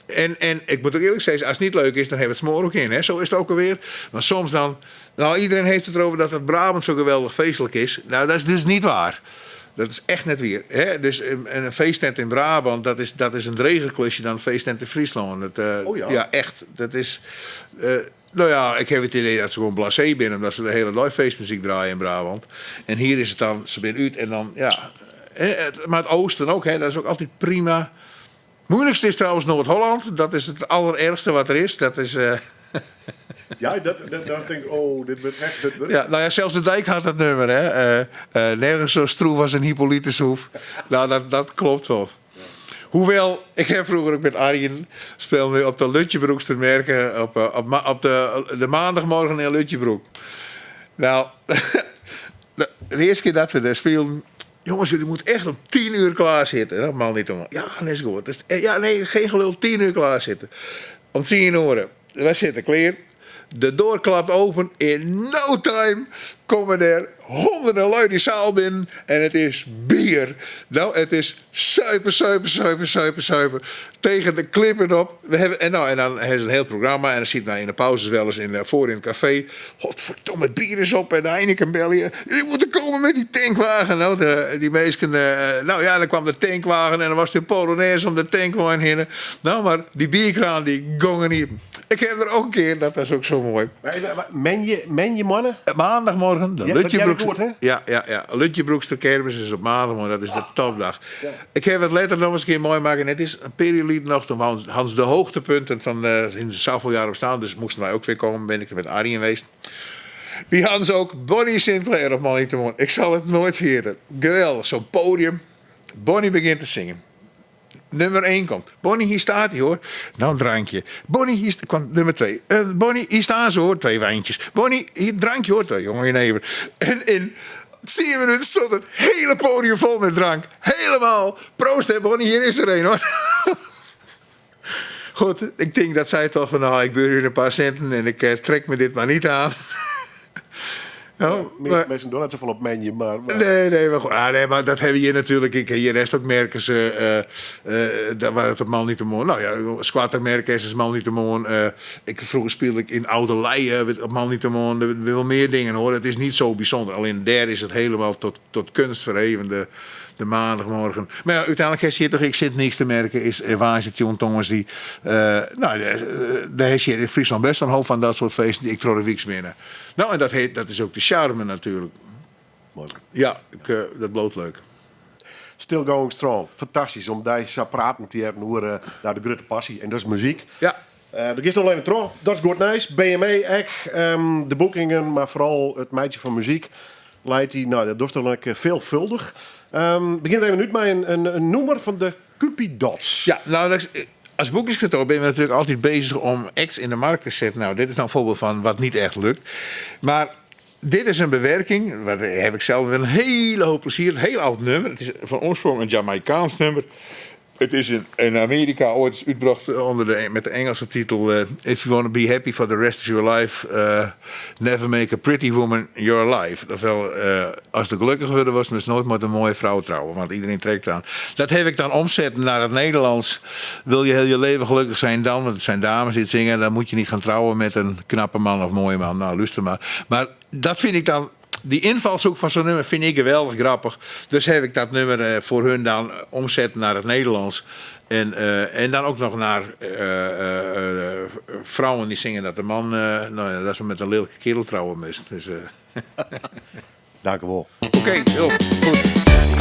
Speaker 5: En, en ik moet ook eerlijk zeggen, als het niet leuk is, dan hebben we het smoor ook in. Hè? Zo is het ook alweer. Maar soms dan... Nou, iedereen heeft het erover dat het Brabant zo geweldig feestelijk is. Nou, dat is dus niet waar. Dat is echt net weer. Hè? Dus een, een feesttent in Brabant, dat is, dat is een dreger klusje dan een feesttent in Friesland. Dat,
Speaker 4: Oh ja.
Speaker 5: Ja, echt. Dat is... nou ja, ik heb het idee dat ze gewoon blasé zijn, omdat ze de hele dag feestmuziek draaien in Brabant. En hier is het dan, ze zijn uit en dan, ja... Hè, Maar het oosten ook, hè, dat is ook altijd prima. Moeilijkste is trouwens Noord-Holland. Dat is het allerergste wat er is. Dat is
Speaker 4: Ja, dat, dat, daar denk ik, oh, dit wordt echt... Dit wordt...
Speaker 5: ja, nou ja, zelfs de dijk had dat nummer. Hè. Nergens zo stroef als een Hippolytushoef. Nou, dat, dat klopt wel. Hoewel, ik heb vroeger ook met Arjen speelden we op de Lutjebroekster merken op, op, op de, de maandagmorgen in Lutjebroek. Nou, de, de eerste keer dat we daar speelden, jongens, jullie moeten echt om 10 uur klaar zitten. Normaal niet om. Ja, dat is goed. Dus, ja, nee, geen gelul, 10 uur klaar zitten. Om 10 uur. Wij zitten klaar. De deur klapt open. In no time komen er honderden lui die zaal binnen. En het is bier. Nou, het is suipen, suipen, suipen, suipen, suipen. Tegen de klippen op. We hebben, en, nou, en dan hebben ze een heel programma. En dan zit nou in de pauzes wel eens in, voor in het café. Godverdomme, het bier is op. En de Heineken bel je. Jullie moeten komen met die tankwagen. Nou, de, die meesten, nou ja, dan kwam de tankwagen. En dan was de Polonaise om de tankwagen heen. Nou, maar die bierkraan die gongen niet. Ik heb er ook een keer, dat was ook zo mooi.
Speaker 4: Maar, men je mannen?
Speaker 5: Maandagmorgen, de
Speaker 4: Ja, dat jij
Speaker 5: Lutjebroekse...
Speaker 4: dat hoort, hè?
Speaker 5: Ja, ja, ja. Lutjebroekster kermis is op maandagmorgen, dat is de topdag. Ik heb het later nog eens een keer mooi maken. Het is een periode nog, toen Hans, Hans de hoogtepunten van in de zoveel jaar op staan. Dus moesten wij ook weer komen, ben ik er met Arjen geweest. Wie Hans ook, Bonnie Sinclair op Mannington. Ik zal het nooit vergeten. Geweldig, zo'n podium. Bonnie begint te zingen. Nummer 1 komt. Bonnie, hier staat hij hoor. Nou, een drankje. Bonnie, hier kwam nummer 2. Bonnie, hier staan ze hoor. Twee wijntjes. Bonnie, hier drankje hoor. Twee jongen jenever. En in 10 minuten stond het hele podium vol met drank. Helemaal. Proost hè Bonnie, hier is er een hoor. Goed, ik denk dat zij toch van nou, ik beur hier een paar centen en ik trek me dit maar niet aan. Nou, maar,
Speaker 4: Mensen doen het zo van op menu, maar
Speaker 5: Nee, nee, maar, goed. Ah, nee, maar dat hebben we hier natuurlijk. Ik, hier rest ook merken ze, daar waar het op man niet te mooi. Nou ja, squattermerken is man niet te mooi. Ik, vroeger speelde ik in Oude Leien op man niet te mooi. Er zijn wel meer dingen hoor. Het is niet zo bijzonder. Alleen daar is het helemaal tot kunst verheven. De maandagmorgen. Maar ja, uiteindelijk is hier toch ik zit niks te merken. Is Waanzitjoen Thomas die. Nou, daar is hier in Friesland best een hoop van dat soort feesten die ik trouw de weeks binnen. Nou, en dat is ook de charme natuurlijk.
Speaker 4: Mooi.
Speaker 5: Ja, dat bloot leuk.
Speaker 4: Still going strong. Fantastisch om daar zo praten te hebben over naar de grote passie. En dat is muziek. Er is nog even terug. Dat is goed nice. BME, ek, de boekingen, maar vooral het meidje van muziek. Leidt die, nou, dat is toch ook veelvuldig. Begint even nu met een noemer van de Cupidots.
Speaker 5: Ja, nou, dat is, als boekingskantoor ben je natuurlijk altijd bezig om acts in de markt te zetten. Nou, dit is nou een voorbeeld van wat niet echt lukt. Maar dit is een bewerking, wat heb ik zelf met een hele hoop plezier. Een heel oud nummer. Het is van oorsprong een Jamaicaans nummer. Het is in Amerika ooit eens uitgebracht met de Engelse titel, If you want to be happy for the rest of your life, never make a pretty woman your life. Ofwel, als de gelukkig worden was, moest nooit met een mooie vrouw trouwen, want iedereen trekt aan. Dat heb ik dan omzet naar het Nederlands. Wil je heel je leven gelukkig zijn dan, want het zijn dames die het zingen, dan moet je niet gaan trouwen met een knappe man of mooie man. Nou, luister maar. Maar dat vind ik dan... Die invalshoek van zo'n nummer vind ik geweldig grappig. Dus heb ik dat nummer voor hun dan omzet naar het Nederlands. En dan ook nog naar vrouwen die zingen dat de man nou ja, dat ze met een lelijke kerel trouwen mist. Dus
Speaker 4: Dank u wel.
Speaker 5: Oké, heel goed.